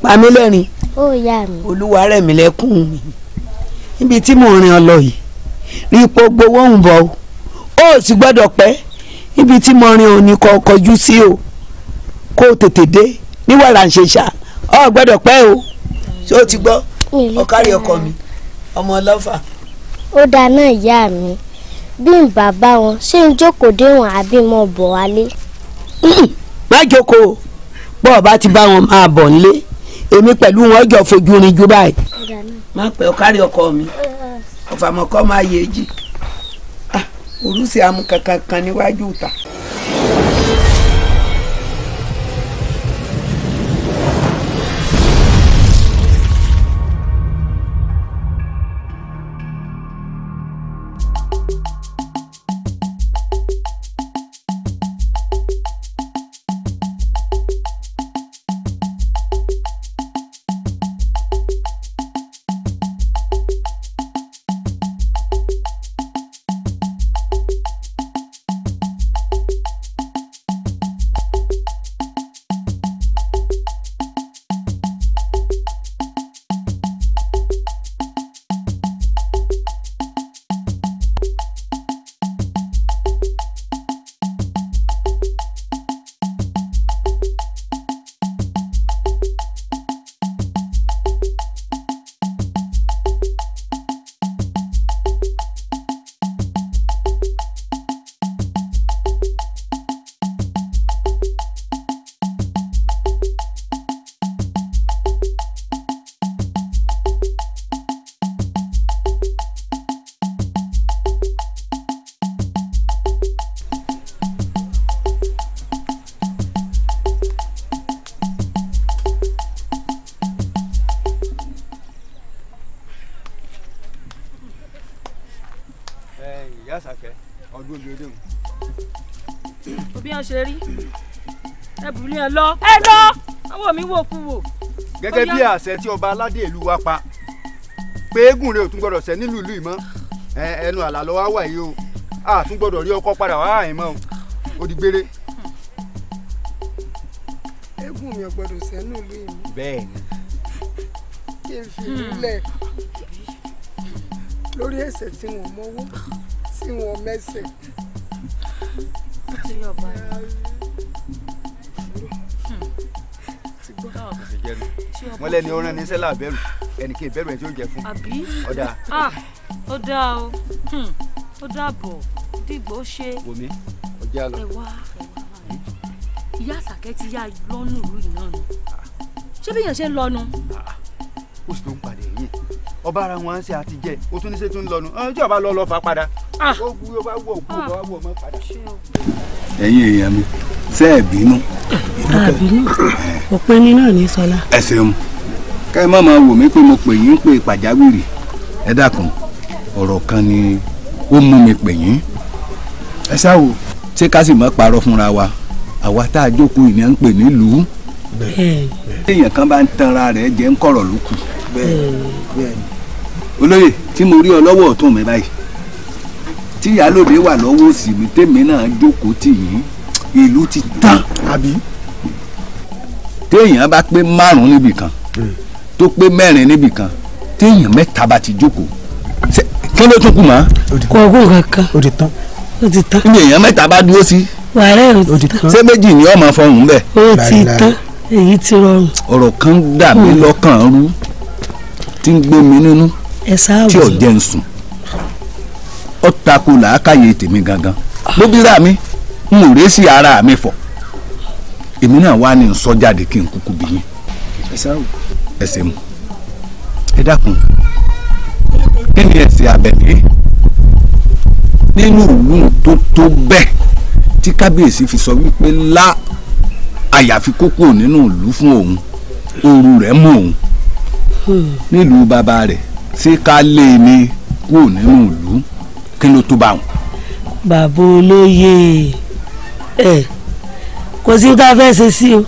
Pamílẹ́rìn. Ó yá mi. Olúwa rẹ̀ mí lẹ́kùn mi. Níbi tí mò ń rìn ọ lọ yìí rí ipò gbowó ń bọ̀ o, ó sì gbọ́dọ̀ pẹ́. Níbi tí mo rìn òní kò kọjú sí o, kó o tètè dé ní wàrà ń ṣe ṣá, ọ gbọ́dọ̀ pẹ́ o. Ṣé o ti gbọ́? Ọ̀kárí ọkọ mi, ọmọ ọlọ́fà. Ó dáa náà ìyá mi, bí n bàbá wọn ṣé ń jókòó dé wọn àbí mo bọ̀ wálé. Má jókòó, bọ́ ọ bá ti bá wọn máa bọ̀ nílé, èmi pẹ̀lú wọn jọ fojú rin ju báyìí. Má pẹ́, ọ̀kárí ọkọ mi, ọ̀fàmọ̀kọ́ máa yé jì orúsì amú kankan kan níwájú ìta. Ṣe rí ẹbùrú yẹn lọ ẹ lọ àwọn mi wò kú wò. Gẹ́gẹ́ bí àṣẹ tí ọba aládé ìlú wa pa pé eégún rẹ̀ ò tún gbọ́dọ̀ ṣẹ nílùú ìlú yìí mọ́, ẹnu àlà lọ wá wà yìí o, a tún gbọ́dọ̀ rí ọkọ padà wá àyìn mọ́ o, ó di gbére. Eégún mi ò gbọ́dọ̀ ṣẹ nílùú yìí mọ́. Bẹ́ẹ̀ni. Kí n fi ìlú lẹ̀ lórí ẹ̀ṣẹ̀ tí wọ́n mọ́wọ́ tí wọ́n mẹ́sẹ̀. Wọ́n lẹ́ni ọ̀ràn ní sẹ́lá bẹ̀rù ẹnì kí ìbẹ̀rù ẹ̀ tí ó jẹ fún. Ọ̀dà. Ó dáa o, ó dàbọ̀ dìgbò ṣe. Wòmí ọjà lọ. Ẹ wá ìyá Àṣàkẹ́ ti yá lọ́nù ìlú yìí náà nù, ṣé bí èèyàn ṣe ń lọ́nu. Ó sì tó ń padà yìí ọba ara wọn ṣe àtijẹ ó tún ní ṣe tún ń lọ́nu ọjọ́ ọba lọ́ lọ́ fà padà. Ó kú ó bá wọ̀ kú ó bá wọ̀ mọ́ padà. Ẹ̀yin èèyàn mi, ṣé ẹ bínú? Àbínú òpin ní náà ní sọlá. Ẹ ṣeun, ká ẹ má máa wò mí pé mo pè yín pé pàjáwìrì. Ẹ dákun, ọ̀rọ̀ kan ni ó mú mi pè yín. Ẹ ṣáà wò, ṣé ká sì má parọ́ fúnra wa, àwa tá a jókòó ìní à ń pè nílùú. Èèyàn kan bá ń tanra rẹ̀ jẹ́ ń kọ̀rọ̀ ló kù. Olóyè tí mo rí ọ lọ́wọ́ ọ̀tún mi báyìí, tí ìyálòde wà lọ́wọ́ òsì mi, tèmi náà jókòó tì yín, ìlú ti tán. Àbí? Téèyàn bá pé márùn-ún níbì kan, tó pé mẹ́rin níbì kan, téèyàn mẹ́ta bá ti jókòó, kí ló tún kù mọ́? Kò ogún kankan. Ó ti tán. Ó ti tán. Níbi èèyàn mẹ́ta bá dúró sí. Wàhálà ò ti tán. Ṣé méjì ni ọmọ fọhùn bẹ́ẹ̀? Ó ti tán, èyí ti rọrùn. Ọ̀rọ̀ kan dà mí lọ́kàn rú tí ń gbé mi nínú tí ò jẹ́ ń sùn. Ó tako làákàyè tèmi gangan. Ló bí ra mi, n ò ré sí ara mi fọ̀. Èmi náà wá ní sọ jáde kí n kúkú bí yín. Ẹ ṣeun. Ẹ dákun. Kí ni ẹ̀sìn Àbẹ̀ní nínú ìlú tó bẹ́ẹ̀ tí kábíyèsí fi sọ wípé lá àyàfi kó kúrò nínú ìlú fún òun, ooru rẹ̀ mú òun nílùú bàbá rẹ̀, ṣé ká lé ní kúrò nínú ìlú, kí ló tó bá wọn. Bàbá olóyè, ẹ kò sí tá a fẹ́ ṣe sí o,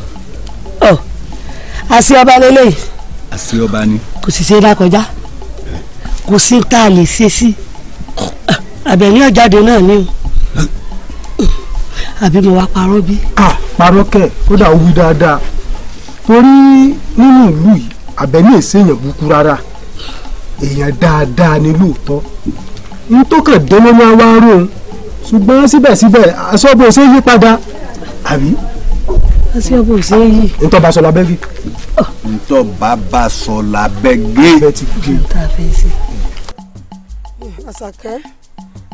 ọ àṣì ọba lélẹ́yìí. Àṣì ọba ni. Kò sì ṣe é dákọjá, kò sí tá a lè ṣe sí. Àbẹ̀ní ọ̀jáde náà ni o, àbí mo wá parọ́ bí. Parọ́ kẹ̀, kódà ó wí dáadáa. Torí nínú ìlú yìí Àbẹ̀ní èsì èèyàn burúkú rárá, èèyàn dáadáa ni lóòótọ́. N tó kàn dé ló máa wá rò ó, ṣùgbọ́n síbẹ̀síbẹ̀ aṣọ bó ṣe yí padà àbí. Aṣọ bó ṣe yí. Ntọ́ bá sọ lábẹ́ gé. Ntọ́ bá sọ lábẹ́ gé. Abẹ́ ti gé. Àṣàkẹ́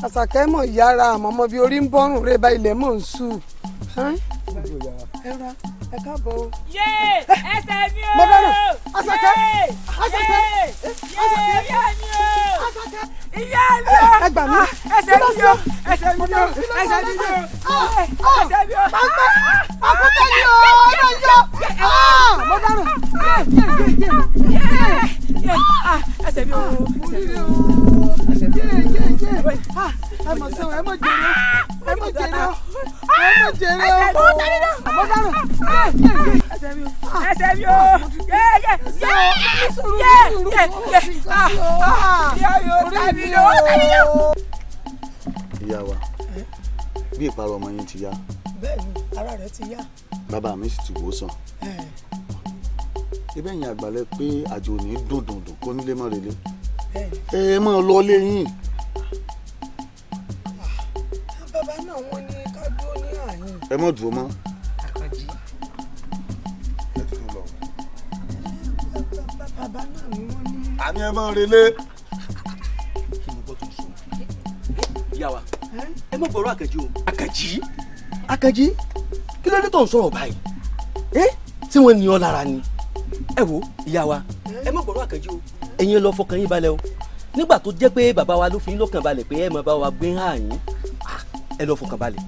Àṣàkẹ́ mọ̀ yára àmọ́ ọmọ bíi orí ń bọ́rùn rẹ̀ bá ilẹ̀ mọ̀ ń sù. Ẹ ra ẹ káàbọ̀ o. Yé ẹsẹ̀ mi o. Mo bẹ̀rù Àṣàkẹ́ Àṣàkẹ́ Àṣàkẹ́ ìyá mi o. Ìyá mi o. Ẹ gbà mí. Ẹsẹ̀ mi o. Ẹsẹ̀ mi o. Ẹsẹ̀ mi o. Ẹsẹ̀ mi o. Pàpẹ́ pàpẹ́ ni o ọ̀nà yọ. Mo bẹ̀rù. Ẹsẹ̀ mi o. Ẹsẹ̀ mi o. Ẹsẹ̀ mi o. Ẹ mọ̀ sẹ́wọ̀n ẹ mọ̀ jèrè ẹ mọ̀ jèrè ẹ mọ̀ jèrè o. Mo dárò. Ẹsẹ̀ mi o. Ẹsẹ̀ mi o. Yé yé yé yé yé yé. Ìyá mi o tàbí mi o tàbí mi o. Ìyá wa, bí ìparọ́ ọmọ yín ti yá. Bẹ́ẹ̀ni, ara rẹ̀ ti yá. Bàbá mi sì ti wò ó sàn. Ibẹ̀ yẹn àgbàlẹ̀ pé àjò ní dùn dùn dùn kó nílé mọ́ relé. Ẹ máa lọ lé yín. Bàbá náà wọ́n ní ká dúró ní àyìn. Ẹ má dúró mọ́. Àkànjí. Bàbá náà ni wọ́n ní. Àní ẹ máa relé. Kí ni gbọ́ tó sọ? Ìyá wa, ẹ má gbọ́rọ̀ Àkànjí o. Àkànjí? Àkànjí, kí ló dé tó ń sọ̀rọ̀ báyìí? Ẹ tí wọ́n ní ọ lára ni. Ẹ wo ìyá wa, ẹ má gbọ́rọ̀ Àkànjí o. Ẹ̀yin lọ fọkàn yín balẹ̀ o. Nígbà tó jẹ́ pé bàbá wa ló fi yín lọ́kàn balẹ̀ pé ẹ máa bá wa gbé hàn yín, ẹ lọ fọkàn balẹ̀.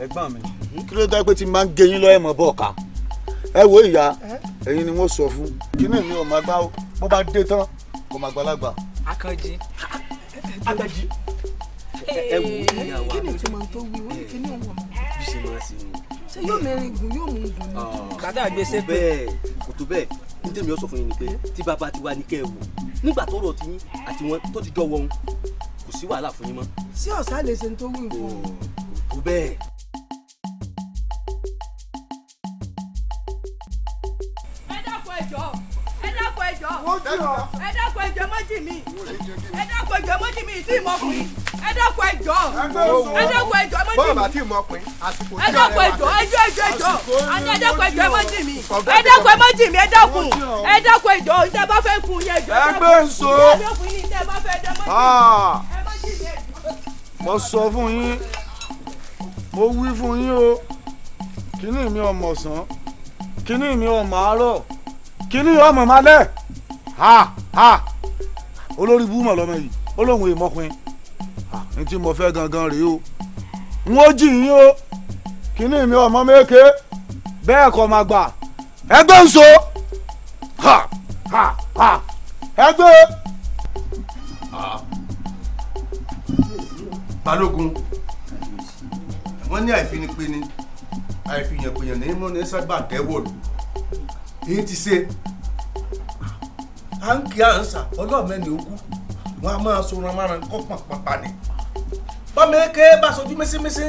Ẹ̀gbọ́n mi, kí ló dé pé tí n máa ń gé yín lọ ẹ mọ̀ bọ̀ ká? Ẹ wo ìyá, ẹ̀yin ni wọ́n sọ fún. Kíní mi ò máa gbá o, bó bá dé tán kò máa gbàlagbà. Àkànjí. Àkànjí. Ẹ wo ìyá wa. Kí ni ìtumọ̀ tó wí? Wọ́n ní kíní òun ọmọ. Bí ṣe máa ṣe ni. Ṣé yóò mẹ́rin gùn yóò mú un dùn ní? Kàdá gbèsè bẹ́ẹ̀ kò tó bẹ́ẹ̀. Ní tèmi ó sọ fún yín ni pé tí bàbá ti wá ní kẹ́ ẹ wò nígbà tó rọ̀ tí yín àti wọn tó ti jọ wọ̀hún kò sí wàhálà fún yín mọ́. Sí ọ̀sá lè ṣe tó wí fún un. Kò bẹ́ẹ̀. Ẹ dákun ẹ jọ̀ọ́, ẹ dákun ẹ jọ̀ọ́, ẹ dákun ẹ jọ̀ọ́ má jì mí, ẹ dákun ẹ jọ̀ọ́ má jì mí tí ìmọ̀kùnrin, ẹ dákun ẹ jọ̀ọ́, ẹ dákun ẹ jọ̀ọ́ má jì mí. Bọ́ọ̀bà tí ìmọ̀kùnrin àsìkò ẹ dákun ẹ jọ̀ọ́, ẹ jọ̀ọ́ ẹ jọ̀ọ́ ẹ jọ̀ọ́, àní ẹ dákun ẹ jọ̀ọ́ ẹ má jì mí, ẹ dákun ẹ má jì mí, ẹ dákun, ẹ dákun ẹ jọ̀ọ́, ìtẹ́ bá fẹ́ fún yẹn jọ̀ọ́. Ẹgbẹ́ ń so. Ìtẹ́ bá fẹ́ dẹ́ má jì mí. Mo sọ fún yín, mo wí fún yín o, kíní mi ọmọ ọ̀sán, kíní mi ọmọ àárọ̀, kíní ọmọ malẹ̀, ha ha, olórí búmọ̀ lọ́mọ yìí, ó lóun èèmọ̀kùnrin, ní tí mo fẹ́ gangan rèé o, n ó jì yín o, kíní mi ọmọ méke, bẹ́ẹ̀ kọ́ máa gbà, ẹgbẹ́ ń so, ha ha ha, ẹgbẹ́. Balógun, wọ́n ní àìfinipéni àìfihànpèyàn ní mọ́ ní sábà dẹ́wọ̀lù èyí ti ṣe à ń kí à ń sà ọlọ́ọ̀mẹ́ni okú wọn a máa so ramáran kọ́ pàpàpà ni bọ́mọ eke bá sojú mísímísí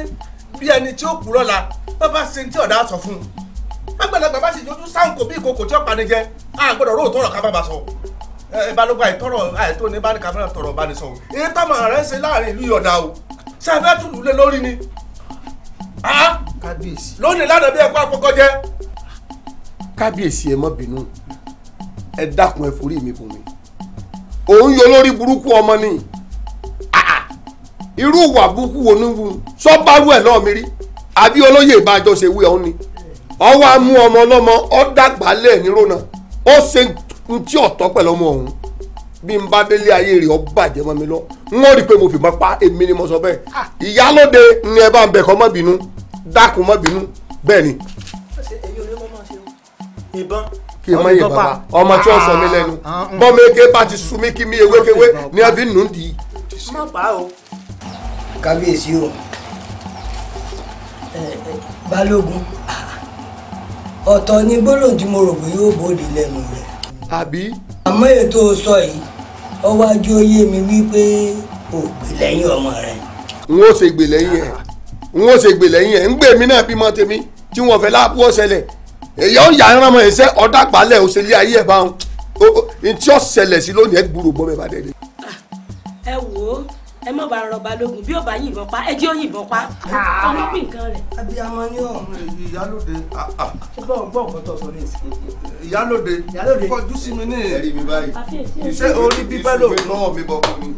bí ẹni tí ó kú lọ́la bá bá ṣe tí ọ̀dà sọ fún un gbàgbàlagbà bá sì yọjú sáǹkó bí ìkòkò tí ó pani jẹ a gbọ́dọ̀ róò tọrọ ká bá ba sọ ẹ Balógun àìtọrọ àìtó ní báni káfíńtà tọrọ bá ní sọ o èyí tọmọ rẹ ń ṣe láàrin ìlú yọ̀dà o ṣé ẹ fẹ́ tùlù lé lórí ni kábíyèsí lónìí lánàá bí ẹ̀kọ́ àkọ́kọ́ jẹ́. Kábíyèsí ẹ má bínú, ẹ dákun ẹ forí mi bùn mi. Òun yọ lórí burúkú ọmọ ni, irú ìwà burúkú wo ní wù sọ́bárù ẹ̀ náà mi rí àbí olóyè ìbájọ́ ṣe wí ọ̀hún ni. Ọwọ́ á mú ọmọ ọlọ́mọ ọ dàgbà lẹ̀ nírònà ó ṣe ń tí ọ̀tọ́ pẹ̀lú ọmọ ọ̀hún. Bí n bá délé ayé rẹ̀ ọ bàjẹ́ mọ́ mi lọ, n ó rí i pé mo fìbọn pa èmi ni mo sọ bẹ́ẹ̀. Ìyálóde ni ẹ bá ń bẹ̀ kọ́ má bínú, dákun má bínú bẹ́ẹ̀ ni. Ìbọn kí n má yẹ bàbá ọmọ tí ó sọ mí lẹ́nu bọ́mọ eke bá ti sun mí kí mi ewékewé ní ẹ fi nù ú di. Má pa o. Kábíyèsí o, Balógun, ọ̀tọ̀ ni gbólóhùn tí mo rò pé yóò bòde lẹ́nu rẹ̀. Àbí. Àmọ́ ètò sọ yìí ó wájú ó yé mi wípé ò gbè lẹ́yìn ọmọ rẹ̀. N ó ṣe gbè lẹ́yìn ẹ̀, n ó ṣe gbè lẹ́yìn ẹ̀, ń gbè mí náà bímọ tèmi tí wọ́n fẹ́ láàbù ọ̀sẹ̀lẹ̀. Èyí ó yà ẹran mọ ẹsẹ ọ̀dàpálẹ̀ òṣèlú ayé ẹ̀ bá wọn ntí ó ṣẹlẹ̀ sí lónìí ẹ gbúrò gbọ́ bẹ́ẹ̀ bá dé. Ẹ wò ó, ẹ má bá rọ Balógun, bí ó bá yìnbọn pa ẹ jẹ́ ó yìnbọn pa ọmọ pín nǹkan rẹ̀. Abiyamọ ni ọ. Ìyálóde. Gbọ́ gbọ́ nǹkan tó sọ ní ìsìn. Ìyálóde kọjú sí mi ní. Ẹ̀rí mi báyìí. Ṣé orí bíbẹ́ lò. Ìṣòro náà mi bọ̀ kú ni.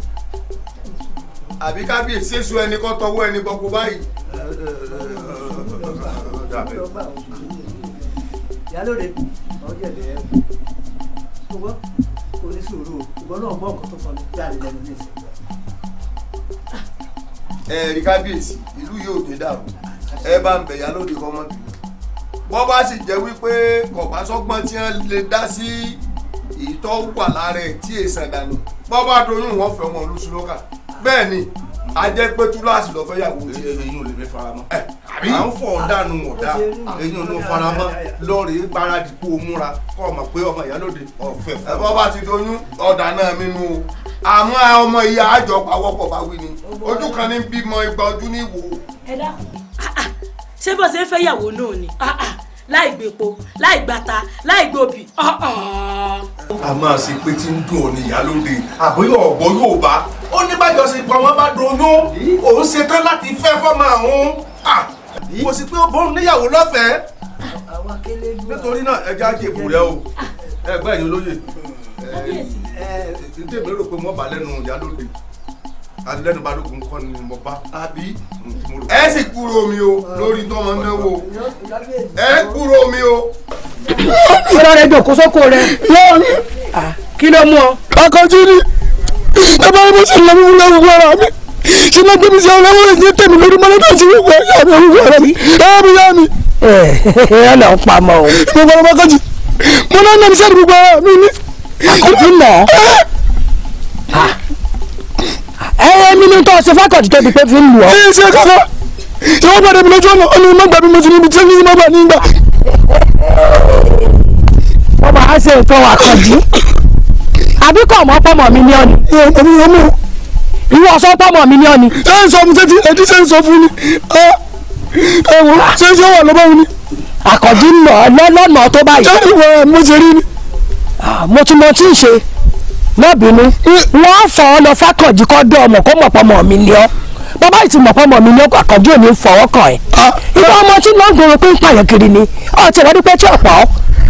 Àbí kábíyèsí èso ẹni kọ́ tọwọ́ ẹni bọ̀ kú báyìí. Ìyálóde ọ̀gẹ̀dẹ̀ ẹ̀ ṣùgbọ́n kò ní sùúrù ìgbọ́n náà gbọ́ nǹkan tó sọ jáde lẹ́nu ní ìsìn. Ẹ̀rí kábíyèsí, ìlú yóò ní dàrú, ẹ bá ń bẹ̀ Ìyálóde kọ́ mọ́ bínú. Bọ́ bá sì jẹ́ wípé kọ̀bá sọ́gbọ́n tí wọ́n lè dá sí ìtọ́ wà lára ẹ̀ tí èsàn dànù, bọ́ bá doyún wọn fẹ́ ọmọ olùsùn lọ́kà. Bẹ́ẹ̀ ni a jẹ́ pé túláàsì lọ fẹ́ yàwó tiẹ̀. Eyín ò lè mi fara mọ́. À ń fọ̀ dànù ọ̀dà, eyín ò ní fara mọ́ lọ́ọ̀rì gbáradì kó o múra kọ́ ọmọ pé ọmọ Ìyálóde ọ̀fẹ́ fún. Ẹ bọ́ bá ti doyún ọ̀dà náà mi nù o. Àmọ́ ọmọ ìyá àjọ pawọ́pọ̀ bá wí ni ojú kan ní bímọ igba ojú ní ìwò. Ẹ dákun, ṣé bó ṣe ń fẹ́ yàwó náà ni láì gbèpo láì gbàta láì gbòbì. A máa ṣe pé tí ń dùn ọ́ ní Ìyálóde àbóyọ̀ ọ̀gbọ́n yóò bá ó ní bájọṣepọ̀ wọn bá doyún òun ṣetán láti fẹ́ fọ́mọ àwọn kò sí pé ó bóun níyàwó lọ́fẹ̀ẹ́ nítorí náà ẹja jèbù rẹ o ẹgbẹ́ ẹ̀yin olóyè ntẹ̀mí rò pé mo bá lẹ́nu Ìyálóde àti lẹ́nu Balógun kọ́ ni mo bá. Àbí ẹ sì kúrò mi o lórí tọmọ náwó ẹ kúrò mi o. Ọ̀rọ̀ rẹ̀ jòkó sóko rẹ̀. Kí ló mú ọ. Akọ́jú ni ẹ bá bó ṣe lọ́mú lọ́wọ́ ara mi ṣe lọ́ gbé mi sí ọlọ́wọ́ rẹ̀ ní tèmi lórí mọ́lẹ́dọ̀ sí gbogbo ẹ̀yà mi orúkọ rẹ̀ mi ẹ̀ mi yá mi. Ẹ ẹ lọ pamọ́ o. Mo fọwọ́ bá kọ́jú mo náà nà mí sẹ́ni gbogbo ara mi ní. Àkọ́jú nà ọ́. Ẹ ẹ mi ní tó ṣe fákọ̀tì tóbi pé fi ń lù ọ́. Ẹ ṣe kọ́kọ́ ṣé wọ́n gbọ́dọ̀ mi lójú ọ̀nà ọ̀nà ìmọ̀ gbàgbé mo ti níbi tí mo gbà nígbà. Wọ́n máa ṣe nǹkan àkànjí. Àbí kò mọ́ pọ́mọ mi ní ọ̀nì. Ìwọ sọ pọ́mọ mi ní ọ̀nì. Ẹ ń sọ fún tẹ́tí ẹtí ṣe ń sọ fún ni. Ẹ wò ṣé ṣé wà lọ́bọ̀ mi. Àkànjí nà ọ́ lọ́nà tó báyìí. Ṣé ìwọ mo ṣe rí ni? Mo ti mọ tí ń ṣe. Má bínú. Wọ́n fọ ọ lọ fákànjí kọ́ dán ọmọ kó mọ̀ pọ́mọ mi ní ọ́. Bàbá yìí ti mọ̀ pọ́mọ mi ní ọ́, Àkànjí ò ní fọwọ́ kàn ẹ́. Ìwọ ọmọ tí ló ń gbòòrò pé ń pààyàn kiri ni. Ọ̀ tí ìwádìí pé tí ọ̀pọ̀ ọ́.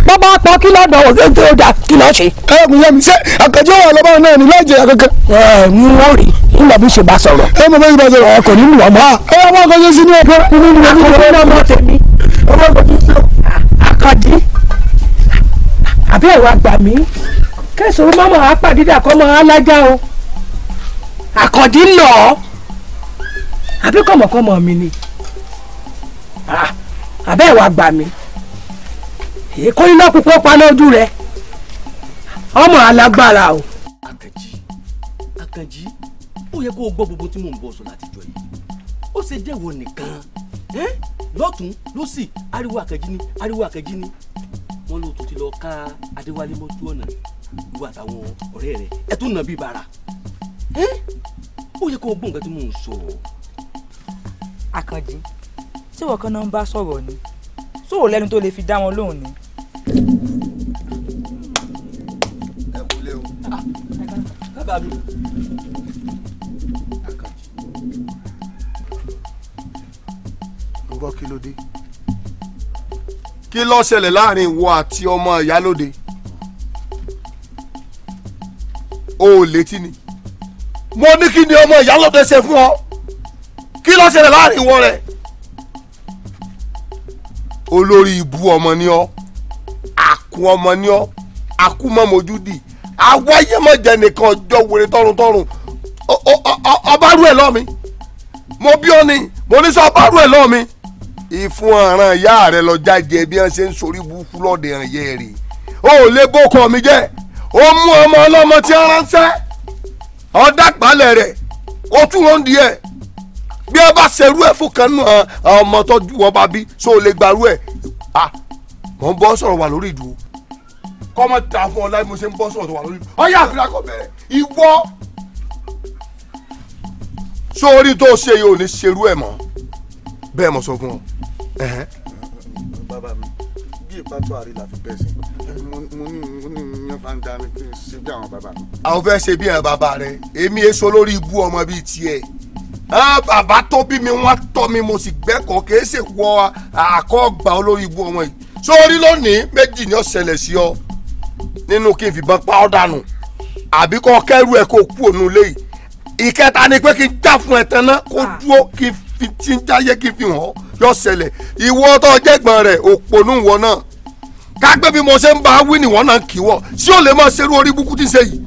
Bàbá pọ̀ kí lọ́dọ̀ ó dà kí lọ́ ṣe. Ẹ kò yẹ mi ṣé Àkànjí wà lọ́bọ̀ náà ní láì jẹ àkàkẹ́. Ẹ ń wọ́n rí ńlọ bí ṣe bá sọ̀rọ̀. Ẹ mọ̀ bá ṣe bá sọ̀rọ̀. Ẹ kò ní lù ọmọ. Ẹ wọ́n Àkànjí sí ní ọ̀pọ̀. Àkànjí àbí ẹ̀wà gbà mí kẹsàn-án mọ́mọ́ apàdídà kọ́ mọ́ alájà o. Àkànjí ń lọ àbí kọ̀mọ̀kọ̀mọ̀ mi ni àbẹ́ ẹ̀wà gbà mí èkó iná púpọ̀ pa lójú rẹ ọmọ alágbára o. Àkànjí Àkànjí ó yẹ kó o gbọ́ gbogbo tí mò ń bọ̀ sọ láti jọ yìí ó ṣe jẹ́wọ́ nìkan lọ́tún lọ́sì ariwo Àkànjí ni ariwo Àkànjí ni wọ́n ló tún ti lọ ká Adéwálé mọ́jú ọ̀nà ìwọ àtàwọn ọ̀rẹ́ rẹ̀ ẹ tún nà bí bàrà ó yẹ kó o gbọ́ nǹkan tí mò ń sọ. Àkànjí ṣé wọ́n kan náà ń bá sọ̀rọ̀ ni sóò lẹ́nu tó lè fi dá wọn lóhùn ni. Ẹ kúlé o. Bàbá mi. Àkànjí. Ń gbọ́ kí ló dé? Kí ló ṣẹlẹ̀ láàrin ìwọ àti ọmọ Ìyálóde? O ò létí ni. Mo ní kí ni ọmọ Ìyálóde ṣe fún ọ? Kí ló ṣẹlẹ̀ láàrin ìwọ rẹ̀? Olórí ibú ọmọ ni ọ, àkú ọmọ ni ọ, àkúmọ̀mọ́júdì, awáyémọ̀jẹ nìkan ọjọ́ wèrè tọrùntọrùn. Ọba rú ẹ̀ lọ́ mi. Mo bí ọ ni, mo ní sọ ọba rú ẹ̀ lọ́ mi. Ìfún ọ̀ràn ìyá rẹ lọ jáde bí wọ́n ṣe ń sorí burúkú lọ́dẹ ẹ̀yẹ rè. O ò lè bókọ mi jẹ́. Ó mú ọmọ ọlọ́mọ tí wọ́n ránṣẹ́. Ọ̀dàpálẹ̀ rẹ̀, ó tún ló ń di ẹ̀. Bí ẹ bá ṣerú ẹ̀ fún kan náà ọmọ tọ́jú wọn bá bí ṣó o lè gbarú ẹ̀. Mò ń bọ́ sọ̀rọ̀ wà lórí ìdúró. Kọ́mọ ta fún ọ láì mo ṣe ń bọ́ sọ̀rọ̀ wà lórí ìdúró. Ọyá àfihàn kò bẹ̀rẹ̀ ìwọ. Sórí tó ṣe yìí ò ní ṣerú ẹ̀ mọ́. Bẹ́ẹ̀ mo sọ fún ọ. Bàbá mi bí pátó àrí la fi bẹ́ẹ̀ sí. Mo ní yan fanda ni kí n ṣe bí àwọn bàbá mi. Àwọn fẹ́ ṣe bí àwọn bàbá rẹ, èmi èso lórí ibú ọmọ bíi tiẹ̀. Bàbá tó bí mi wọ́n tọ́ mi, mo sì gbẹ́kọ̀ọ́, kì í ṣe wọ àkọ́gbà olórí ibú ọmọ yìí. Sórí lónìí méjì ni ó ṣẹlẹ̀ sí ọ nínú kí n fìbọn pa ọ́ dànù àbí kọ́ kẹ́rù ẹ̀ kó kú òun lé yìí. Ìkẹta ni pé kí n já fún ẹ tán náà kó dúró kí n fi tí ń jáyé kí n fi hàn yọ ṣẹlẹ̀. Ìwọ tó jẹ́gbọ́n rẹ̀ òpònú wọ náà kágbé bí mo ṣe ń bá wí nìwọ náà kì í wọ sí ò lè máa ṣerú orí búkú tí ń ṣe yìí.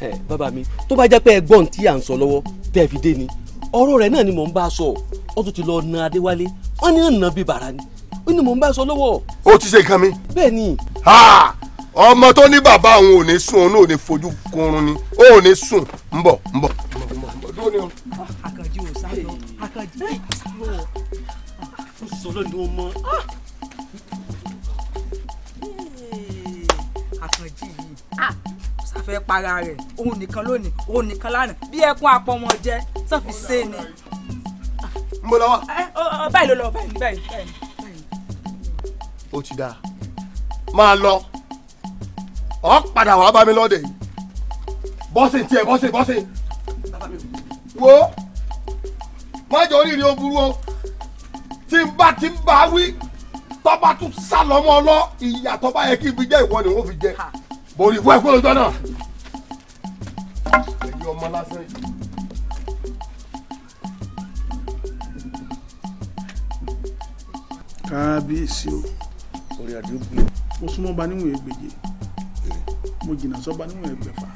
Ẹ bàbá mi, tó bá jẹ́ pé ẹ̀gbọ́n tí à ń sọ lọ́wọ́ tẹ́ fi dé ni ọ̀rọ̀ rẹ̀ náà ni mò ń bá a sọ. Ó tún ti lọ na Adéwálé, wọ́n ní ọ̀nà bíi bàrà ni ó ní mò ń bá a sọ lọ́wọ́. Ó ti ṣe nǹkan mi. Bẹ́ẹ̀ ni. Ọmọ tó ní bàbá òun ò ní sùn, òun ò ní fojú kunrun ni, ó ò ní sùn. Ń bọ̀ ń bọ̀. Àkànjí ò sá lọ, Àkànjí ò sọ lónìí ó mọ. Àkànjí yìí sáfẹ́ para rẹ̀, òun nìkan lónìí, òun nìkan lánàá, bí ẹkún apọmọ jẹ sọ fi ṣe ni. Ń bọ̀ lọ́wọ́. Báyìí ló lọ, báyìí báyìí báyìí. Ó ti dáa, máa lọ, ọ padà wàá bá mi lọ́dẹ̀ yìí. Bọ́sẹ̀ tiẹ̀ bọ́sẹ̀ bọ́sẹ̀. Wo má jẹ́ oríire ó burú o, tí n bá ti ń bá wí tọ́ba tún sá lọ́mọ ọlọ́, ìyà tọ́ba yẹ kí n fi jẹ́ ìwọ ni wọ́n fi jẹ. Bòrí fún ẹ̀kọ́ lọ́jọ́ náà. Ẹ̀yin ọmọ lásán yìí. Kábíyèsí o, orí adé ó gbé. Mo súnmọ́ ba níwọ̀n ẹgbẹ̀je, mo jìnnà sọ́ba níwọ̀n ẹgbẹ̀fà,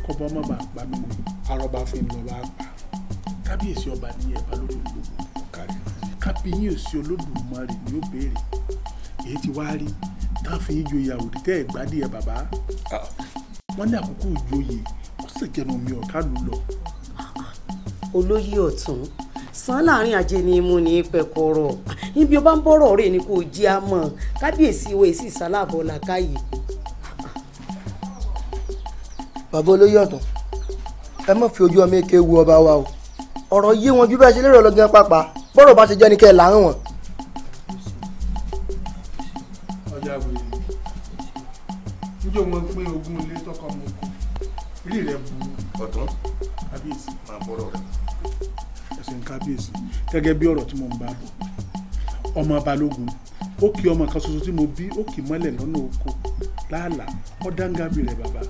kọ́ba ọmọ bá gbà mí ni arọba fi ń lọ bá gbà. Kábíyèsí ọba ní ẹ̀bá lórí gbogbo. Kábíyèsí Olódùmarè ni ó béèrè èyí ti wá rí tá a fi ń joyè àwòdì tẹ́ ẹ̀ gbádìí ẹ̀ bàbá. Wọ́n ní àkókò ìjoyè ó sì jẹnu mi ọ̀ká lù lọ. Olóyè ọ̀tún san láàrin ajé ni mo ní pẹ̀kọ̀rọ̀ níbi ó bá ń bọ̀rọ̀ rẹ̀ ni kò jí a mọ̀. Kábíyèsí wo èsì ìsàlábọ̀ làkàyè. Bàbá olóyè ọ̀tún, ẹ má fi ojú ọmọ èké wu ọba wa o. Ọ̀rọ̀ yé wọn ju bẹ́ẹ̀ ṣe lérò lọ́gán pàápàá, bọ́rọ̀ bá ṣe jẹ́ ni kẹ́ ẹ̀ láàrín wọn. Ọjà wèrè níjọ́ wọn pín ogún ilé tọkọ mọ kù rí rẹ bu. Ọ̀tún kábíyèsí máa bọ́rọ̀ rẹ. Ẹsẹ̀ ń kábíyèsí gẹ́gẹ́ bí ọ̀rọ̀ tí mo ń bá bọ̀. Ọmọ Balógun ó kí ọmọ kan ṣoṣo tí mo bí, ó kì í mọ́lẹ̀ lọ́nà oko láàlá, ó dáńgábì rẹ̀ bàbá.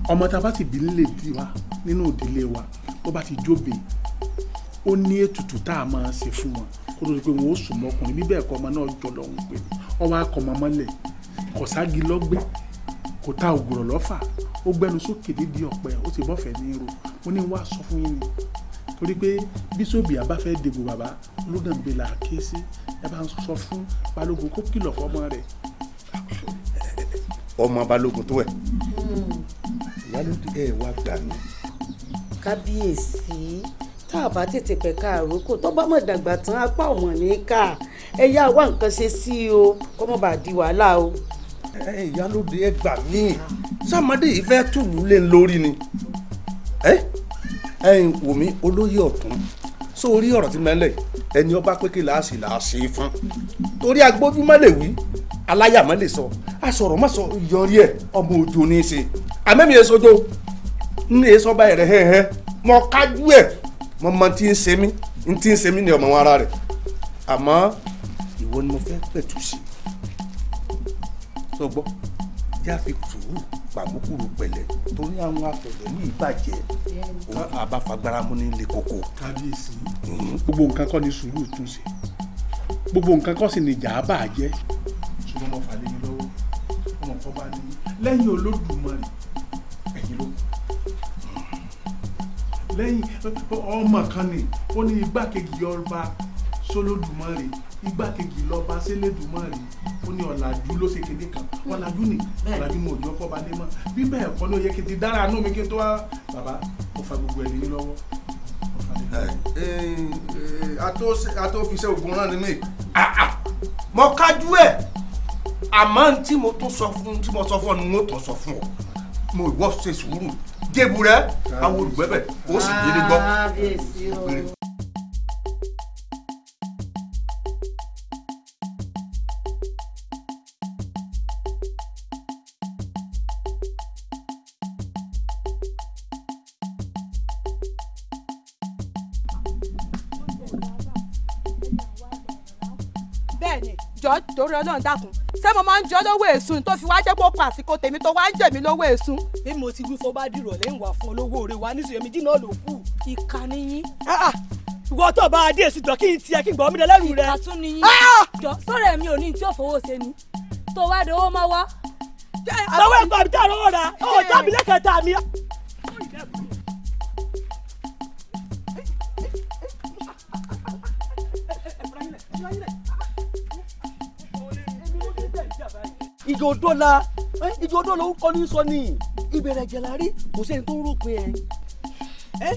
Ọmọ tá a bá sì bí nílé wa nínú ìdílé wa, bó bá ti jóbe ó ní ètùtù tá a máa ṣe fún wọn kó tó di pé wọn ó sùn mọ́kùnrin. Bí bẹ́ẹ̀ kọ́ ọmọ náà jọ lọ́hùn pé ọwọ́ akọ ọmọ mọ́lẹ̀, kò ságí lọ́gbẹ́, kò ta ògùrọ̀ lọ́fà, ó gbẹnu sókè dídí ọ̀pẹ, ó sì bọ́fẹ̀ ní irú. Mo ní wá sọ fún yín ni torí pé bíṣọ́ọ̀bù àbá fẹ́ dìbò bàbá Olódàǹgbé là á ké sí. Ẹ bá ń sọ fún Balógun kó kìlọ̀ fọmọ rẹ̀. Ọmọ Balógun tó ẹ ìyálóde ẹ wá gbà mí. Kábíyèsí, tá a bá tètè pẹ̀ka àrókò tó bá mọ̀ dàgbà tán apá ọmọ ní ká ẹ yá wá nǹkan ṣe sí i o, kó má bàa di wàhálà o. Ẹ ìyálóde ẹ gbà mí, sàmọdé yìí fẹ́ tùlù lé lórí ni. Ẹ ẹ̀yin wò mí olóyè ọ̀tún, sórí ọ̀rọ̀ tí mẹ́lẹ̀ ẹni ọba pé kí làásì làásì fún, torí agbójúmọ́ lè wí, aláyàmọ́ lè sọ, asọ̀rọ̀ má sọ yọrí ẹ̀, ọmọ òjò ní í ṣe. Àmẹ́mi èso jo ní èso ọba ẹ̀rẹ̀ hẹ́hẹ́, mọ kájú ẹ̀, mọ mọ tí ń ṣe mí, ń tí ń ṣe mí ní ọmọ wọn ara rẹ̀. Àmọ́ ìwọ ni mo fẹ́ pẹ̀tù sí. Sọ gbọ́, yá fi sùúrù pàmùkùrù pẹ̀lẹ́ torí àwọn afẹ̀lẹ́ ní ìbàjẹ́ òun àbáfagbára mú ní ilé koko. Kábíyèsí, gbogbo nǹkan kọ́ ni sùúrù tún ṣe, gbogbo nǹkan kọ́ sì ni ìjà bá a jẹ́. Ṣùgbọ́n mo fà lé mi lọ́wọ́, ọmọ kan bá ní lẹ́yìn Olódùmarè ẹ̀yìn ló lẹ́yìn ọmọ kan ni ó ní igbákejì ọba sólódùmarè, igbákejì lọ́ba sélédùmarè, ó ní ọ̀làjú ló ṣe kéde kan, ọ̀làjú ni ọ̀làjú ni òjò ọkọ̀ bá lé mọ́. Bí bẹ́ẹ̀ kọ́ ló yẹ kí n ti dára àánú mi kí n tó wá bàbá, mo fa gbogbo ẹni lọ́wọ́. A tó fi iṣẹ́ ogun rán ni mí. Mo kájú ẹ̀, àmọ́ tí mo tún sọ fún tí mo sọ fún ọ ni mo tún sọ fún ọ. Mo ìwọ ṣe sùúrù jébù rẹ àwọn olùgbẹ́bẹ̀ ó sì délé gbọ́. Jọ torí Ọlọ́run dákun, ṣé mo máa ń jọ lówó èsùn tó fi wá jẹ́ kó pa àsìkò tèmi tó wá ń jẹ mí lówó èsùn. Bí mo ti wí fún bá dìrọ̀ lẹ́yìn wà fún olówó rẹ̀ wá nísìnyí méjì náà ló kù. Ìkà ni yín. Ìwọ tó bá adé èsù jọ kí n tiẹ̀ kí n gbọ́ mi lẹ́rù rẹ. Ìkà tún ni yín. Jọ sọ̀rọ̀ mi ò ní tí ò fowó ṣe ni tó wá dowó mọ́ wá. Lọ́wọ́ ẹ̀kọ́ àbí tá a rọ́wọ́ ra ọ̀ jábí lẹ́kẹ̀ẹ́ta mi. Ìjọ dọ́là ìjọ dọ́là ó kọ́ ní sọ ni ìbẹ̀rẹ̀ jẹ̀ la rí kò sẹ́ni tó ń ròpin ẹ.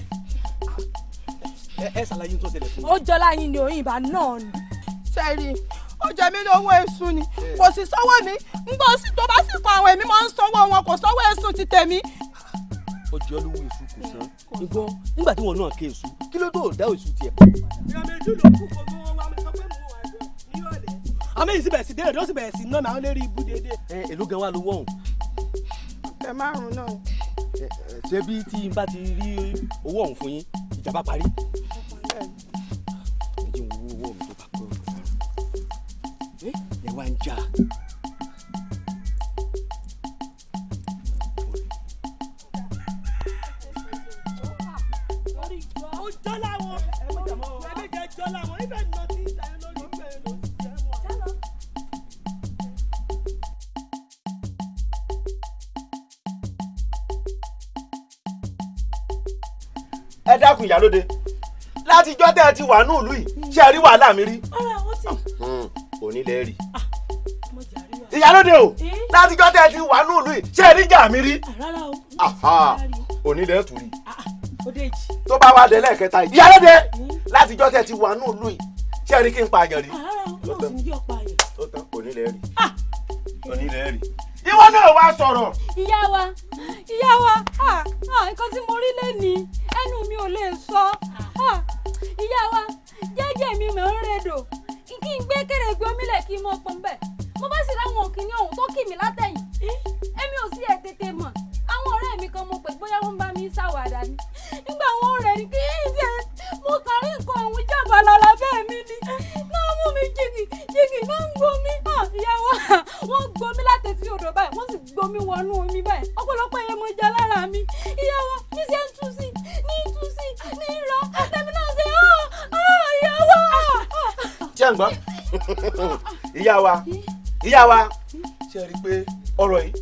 Ẹ ṣàlàyé tó ṣẹlẹ̀ fún mi. Ó jọlá yín ni òyìnbá náà ni. Sẹ́ẹ̀rì ó jẹ mí lówó èsùn ni kò sì sọ́wọ́ mi ń gbọ́ sí tó bá sì kọ àwọn èmi máa ń sanwó wọn kò sọ́wọ́ èsùn ti tèmi. Ó jẹ́ olówó èsùn kò san ìgbọ́ nígbà tí wọn náà ké èsùn kí ló tó dá èsùn tiẹ̀. Ìyá méjì ló kú kó tó wá mi sọ pé mò ń wà jọ ní ọ̀lẹ́. Àmọ́ èyí sì bẹ̀rẹ̀ sí dé èdè ó sì bẹ̀rẹ̀ sí ná mi àwọn lérí ibú dédé. Ẹ èló gan wa lówó ọ̀hún. Ọ̀kẹ́ márùn-ún náà. Ṣé bí tí n bá ti rí owó ọ̀hún fún yín ìjàmbá parí. Ẹ jẹ́ n wo owó mi tó bá pẹ́ ọ̀hún. Ẹ wá ń jà. Ó jọ́ láwọn ẹ̀mẹ́jẹ jọ́ láwọn ibẹ̀ nà tí ìtàn lórí ìgbẹ́ ló ń jẹ́ wọn. Ẹ dákun ìyálóde, látijọ́ tẹ́ ẹ ti wà ní ìlú yìí ṣé ẹ rí wàhálà mi rí? Òní lẹ rí. Ìyálóde o, látijọ́ tẹ́ ẹ ti wà ní ìlú yìí ṣé ẹ rí jà mi rí? Òní lẹ tù rí. Tó bá wà dé lẹ́ẹ̀kẹta yìí ìyálóde, látijọ́ tẹ́ ẹ ti wà ní ìlú yìí ṣé ẹ rí kí n pa àyàn rí? Òní lẹ rí. Òní lẹ rí. Ìwọ náà wá sọ̀rọ̀. Ìyá wa, ìyá wa, nǹkan tí mo rí lẹ́ni ẹnu mi ò lè sọ. Ìyá wa, jẹ́jẹ́ mi mò ń redò kí n gbé kèrègbè omílẹ̀ kí n mọ̀ pọ́n bẹ́ẹ̀. Mo bá sì ráwọn òkìní ọ̀hún tó kì mí látẹ̀yìn. Èmi ò sí ẹ̀ tètè mọ̀. Àwọn ọ̀rẹ́ mi kan mo pè bóyá wọ́n bá mi ṣàwàdà ni. Nígbà wọn rẹ̀ ni kí n ṣe mo kàn rí nǹkan ọ̀hún jàmbá lára bẹ́ẹ̀ mi ni. Náà mú mi jìgì jìgì máa ń gbomi. Ìyá wa, wọ́n gbomi láti etí odò báyìí, wọ́n sì gbomi wọnú omi báyìí. Ọ̀pọ̀lọpọ̀ ẹyẹ mo jẹ lára mi. Ìyá wa, mi ṣe ń tú sí, ní tú sí, ní rọ. Tẹ̀mí náà ṣe ìyá wa. Ṣé ń gbọ́? Ìyá wa, ìyá wa, ṣe rí i pé ọ̀rọ̀ yìí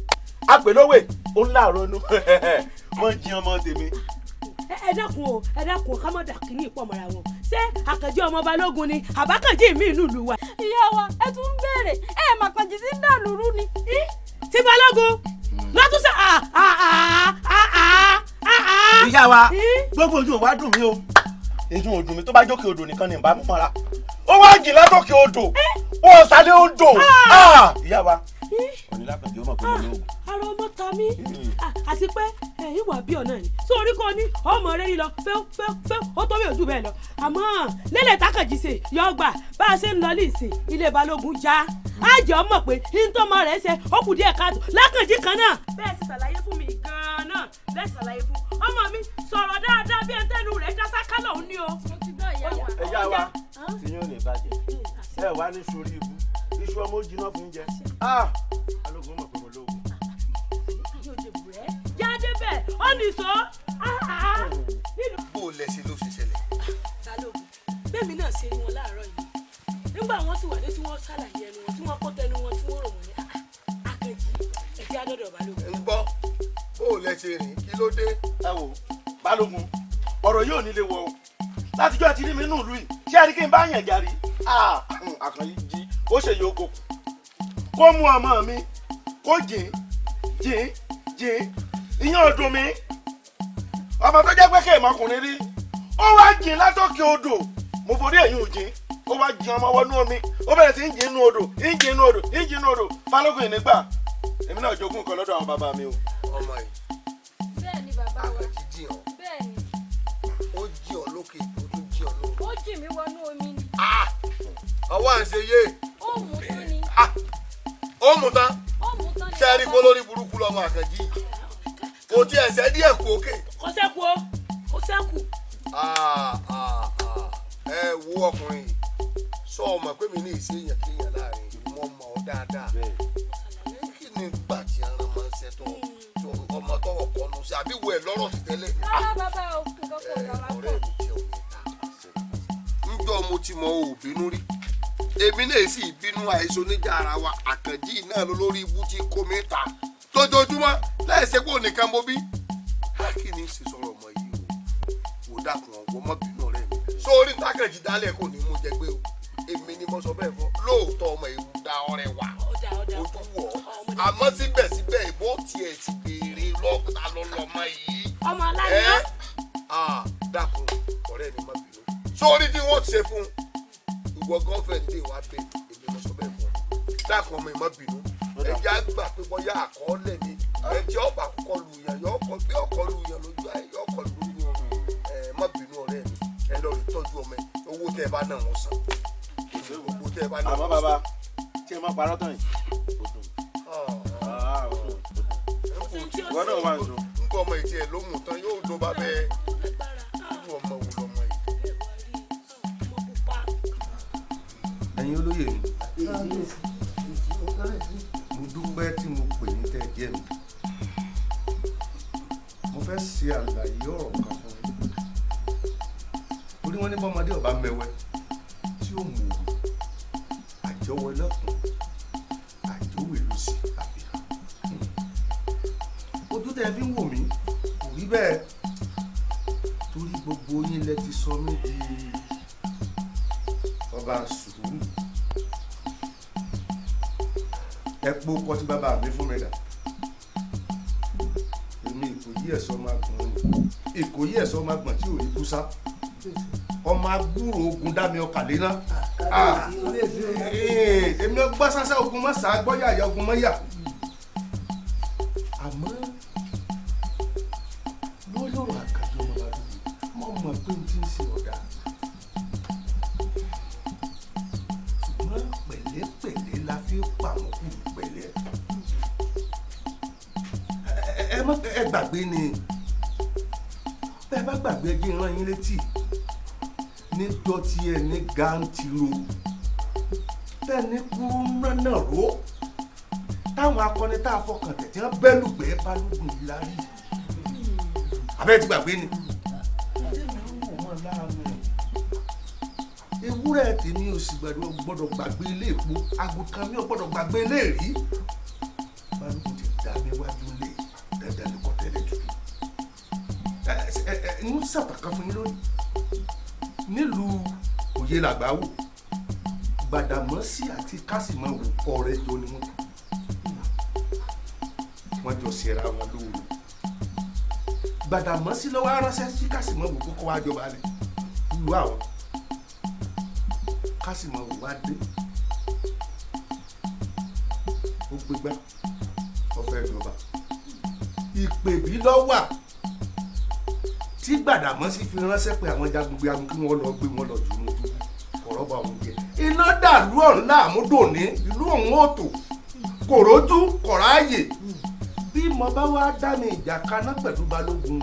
àpèlówè ó ń láàárọ̀ nú wọ́n jí ọmọ tèmi. Ẹ dákun o, ẹ dákun o, ká má dà kíní ìpọ̀ mọ́ra wọn. Ṣé Àkànjí ọmọ Balógun ni àbákànjí mi ìlú ìlú wa? Ìyá wa, ẹ tún ń béèrè, ẹ mà kànjí sí ń dàlúrú ni. Tí Balógun lọ́tún sẹ́ Ìyá wa, gbogbo ojú wa dùn mí o, èyí ò dùn mí tó bá jókè odò nìkan ni ìbámu mọ́ra. Ó wá jìn látòkè odò, ó sálẹ̀ odò. Ìyá wa, onílàkànjí ó mọ̀ pé mo lóògùn. Ara ọmọ ta mí àti pé ẹ̀yìn wà bí ọ̀nà ni sórí kò ní ọmọ rẹ lílọ fẹ́ fẹ́ fẹ́ ó tó bí ojú bẹ́ẹ̀ lọ àmọ́ lélẹ̀ tákànjí ṣe yọ gbà bá a ṣe ń lọ ní ìsìn ilé Balógun já àjọ mọ̀ pé ntọ́mọ rẹ̀ ṣe ó kù díẹ̀ káàtó lákànjí kan náà. Bẹ́ẹ̀ sì ṣàlàyé fún mi gan-an náà bẹ́ẹ̀ ṣàlàyé fún ọmọ mi sọ̀rọ̀ dáadáa bí ẹntẹ́nu rẹ̀ dá sákálọ̀ òun ni o. Mo ti gbọ́ ìyá wa. Ẹ yá wa tí yóò ní bàjẹ́ ẹ wá ní sórí ibú iṣu ọmọ jiná fún jẹ. Balógun mọ̀ pé mo lóògùn. Jáde bẹ́ẹ̀ ó ní sọ. Bó o lẹ ṣe ló ṣe ṣẹlẹ̀. Balógun, bẹ́ẹ̀mi náà ṣe rí wọn láàárọ̀ yìí nígbà wọn sì wà dé tí wọ́n ṣàlàyé ẹnu wọn tí wọ́n kó tẹnu wọn tí wọ́n rò wọ́n ní Àkànjí ẹ̀jẹ̀ àdọ́dọ̀ Balógun. Ń gbọ́ bó o lẹ ṣe rìn kí ló dé. Ẹ wo Balógun, ọ̀rọ̀ yóò nílé wọ o látijọ́ ti rí mi nù lù yìí ṣé ẹ rí kí n bá yàn járe Àkànjí jí ó ṣe yóò kó kó mú ọmọ mi kó jìn jìn jìn ìyẹn ò dùn mí ọmọ tó jẹ́ pé kéèmọ ọkùnrin rí ó wá jìn látòkè odò mo forí ẹ̀yìn ò jìn ó wá jìn ọmọ wọnú omi ó bẹ̀rẹ̀ sí ń jìn inú odò ń jìn inú odò ń jìn inú odò Balógun ìnígbà èmi náà jogún nǹkan lọ́dọ̀ àwọn bàbá mi o. Ọmọ yìí Bẹ́ẹ̀ ni bàbá wa. Àkànjí jìn ọ́. Bẹ́ẹ̀ ni. Ó jìn ọ́ lókè ó tún jìn ọ́ lókè. Ó jìn mí wọnú omi ni. Ọwọ́ à ń ṣe yé. Ó mú tán ni. Ó mú tán. Ó mú tán ni. Ṣé ẹ rí kó lórí burúkú lọ́mọ Àkànjí kò tí ẹsẹ̀ díẹ̀ kú òkè. Kò sẹ́kù o, kò sẹ́kù. Ẹ wo ọkùnrin yìí sọ ọmọ pé mi ní ìṣe èèyàn kéèyàn láàrin ìlú dáadáa. Kí ni gbà tí ara máa ń ṣe tó ọmọ tọwọ kọnu sí àbí wo ẹ lọ́rọ̀ sí tẹ́lẹ̀. Rárá bàbá o, nǹkan kò dà wá pọ̀. Ọ̀rẹ́ mi jẹ́ òní ta. Njọ́ mo ti mọ ò bínú rí. Èmi náà sì bínú àìsàn oníjà ara wa. Àkànjí náà ló lórí ibú tí kò mí ta. Lójoojúmọ́ láì ṣe pé ònìkan mo bí. Kí ni ṣe sọ̀rọ̀ ọmọ yìí o? Wò dákun ọ̀wọ́ mọ́ bínú ọ̀rẹ́ mi. Sórí ntákànjí dálẹ̀ kò ní mú jẹ gbé o. Èmi ni mo sọ bẹ́ẹ̀ fún. Lóòótọ́ ọmọ ìwú da ọrẹ wà. Ojú wọ̀ ọ́. Àmọ́ síbẹ̀síbẹ̀ ìbò tiẹ̀ ti béèrè lọ́ta lọ́lọ́mọ yìí. Ọmọ aláìní. Dákun ọ̀rẹ́ mi má bínú. Sórí tí wọ́n ṣe fún ìwọ gọ́fẹ̀ntì dé wàá bẹ èmi mo sọ bẹ́ẹ̀ fún ọ. Dákun ọmọ ìmọ̀ bínú. Ẹjẹ́ á gbà pé bóyá àkọọ́lẹ̀ ni ẹjẹ́ ọba kọ́kọ́ lu yàn yọ ọkọ bí ọkọ lu yàn lójú ayé yọ ọkọ lójú ọrùn. Ẹ má bínú ọ̀rẹ́ mi. Ẹ lọ rí tọ́jú ọmọ ẹ. Owó tẹ́ ẹ bá náà wọ́n san. Owó tẹ́ ẹ bá náà wọ́n san. Àmọ́ bàbá tí ẹ má parọ́ tán yìí. Wọ́n náà wà ń sọ. Ń bọ̀ ọmọ ìtì ẹ̀ ló mú tán yóò dó bá bẹ́ẹ̀. Irú ọmọ wo lọmọ yìí? Ẹ̀yin olóyè mi, mo dúpẹ́ tí mo pè yín tẹ́ jẹ́ mi. Mo fẹ́ ṣe àlàyé ọ̀rọ̀ kan fún yín. Torí wọ́n ní bọ́mọdé ọba mẹ́wẹ́ tí ó mú òwe, àjọwọ́ lọ́kùn, àjọwé ló sì àfihàn. Ojú tẹ́ fi ń wò mí kò rí bẹ́ẹ̀ torí gbogbo yín lẹ ti sọ mí di ọba sùúrù. Ẹ pó kọ́ tí bàbá mi fún mi dà. Èmi Ìkòyí ẹ̀sọ́ máa gbọ̀n ni. Ìkòyí ẹ̀sọ́ máa gbọ̀n tí ò rí kúsá. Ọmọ agbúrò ogun dá mi ọkà léná. Èmi ọgbọ́n sásá ogun mọ́ sá gbọ́yà àyà ogun mọ́ yà. Àmọ́ lórí ọ̀rọ̀ Àkànjí ọmọ Balógun, mo mọ̀ pé n ti ń ṣe ọ̀dà. Ṣùgbọ́n pẹ̀lẹ́pẹ̀lẹ́ la fi pa àwọn kúrú pẹ̀lẹ́. Ẹ má ẹ gbàgbé ni. Bẹ́ẹ̀ bá gbàgbé ẹ jẹ́ n rán yín létí. Níjọ́ tí ẹ ní gàǹtìrò tẹ́ ní kúrú náà ró táwọn akọni tá a fọkàn tẹ̀ tí wọ́n bẹ́ lùgbẹ́ Balógun yìí la rí. Abẹ́ ti gbàgbé ni. Ewúrẹ́ tèmi ò sì gbọ́dọ̀ gbàgbé ilé èpo, àgùntàn mi ò gbọ́dọ̀ gbàgbé ilé èrí. Balógun ti dá mi wájú lé dandan ní kọ́tẹ́lẹ̀ tutù. Ẹ ń sàtàkà fún yín lónìí. Nílùú òye làgbà wò, Gbàdàmọ́sí àti Kásìmọ́wò ọ̀rẹ́ jọ ni wọ́n. Wọ́n jọ ṣera wọn lóore. Gbàdàmọ́sí lọ́wọ́ aránṣẹ́ sí Kásìmọ́wò kókó wá jọba rẹ̀ nílùú àwọn. Kásìmọ́wò wá dé. Ó gbégbá, ó fẹ́ jọba. Ìpèbí ló wà tí Gbàdàmọ́sí fi ránṣẹ́ pé àwọn jagunjagun kí wọ́n lọ gbé wọn lọ jù ú kọ̀rọ̀ bá òun jẹ. Iná dàlú ọ̀hún láàmú dòní, ìlú òun ò tò, kò rójú, kò ráàyè. Bí mo bá wá dá mi ìjà kaná pẹ̀lú Balógun.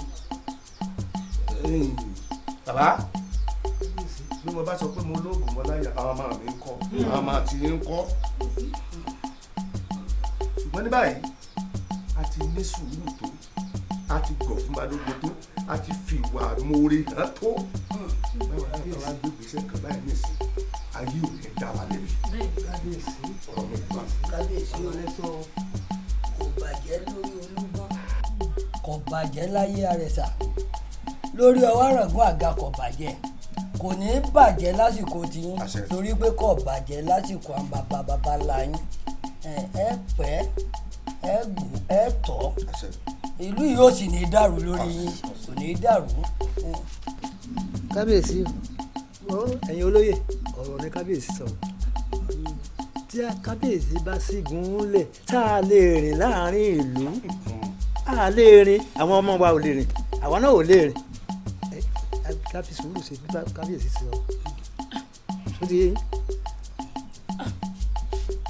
Bàbá, bí mo bá sọ pé mo lóògùn mọ́ láyà, àwọn ọmọ mi ń kọ́, àwọn ọmọ àti ń kọ́. Ṣùgbọ́n ní báyìí, a ti ní sùúrù tó, a ti gọ̀ fún Balógun tó, a ti fi ìwà moore hàn tó. Báwo ni a bá gbé ìgbésẹ̀ kan báyìí nísìnyí, ayé ò ní dá wa lẹ́bi. Kábíyèsí, ọ̀rọ̀ mi gbà. Kábíyèsí o, kò bàjẹ́ lórí Olúgbọ́n, kò bàjẹ́ láyé Àrẹ̀sà, lórí ọwọ́ àràngún àga kò bàjẹ́, kò ní bàjẹ́ lásìkò tiyín, torí pé kò bàjẹ́ lásìkò àwọn bàbá bàbá ńlá yín. Ẹ pẹ́, ẹ gbó, ẹ tọ́, ìlú yìí ó sì ní dàrú lórí yín, kò ní dàrú. Kábíyèsí o, ẹ̀yin olóyè, ọ̀rọ̀ ni kábíyèsí sọ. Tí kábíyèsí bá sígun lẹ̀ tá a lè rìn láàrin ìlú, a lè rìn, àwọn ọmọ wa ò lè rìn, àwa náà ò lè rìn. Ká fi sùúrù ṣe bí kábíyèsí sọ. Ó ti yé yín.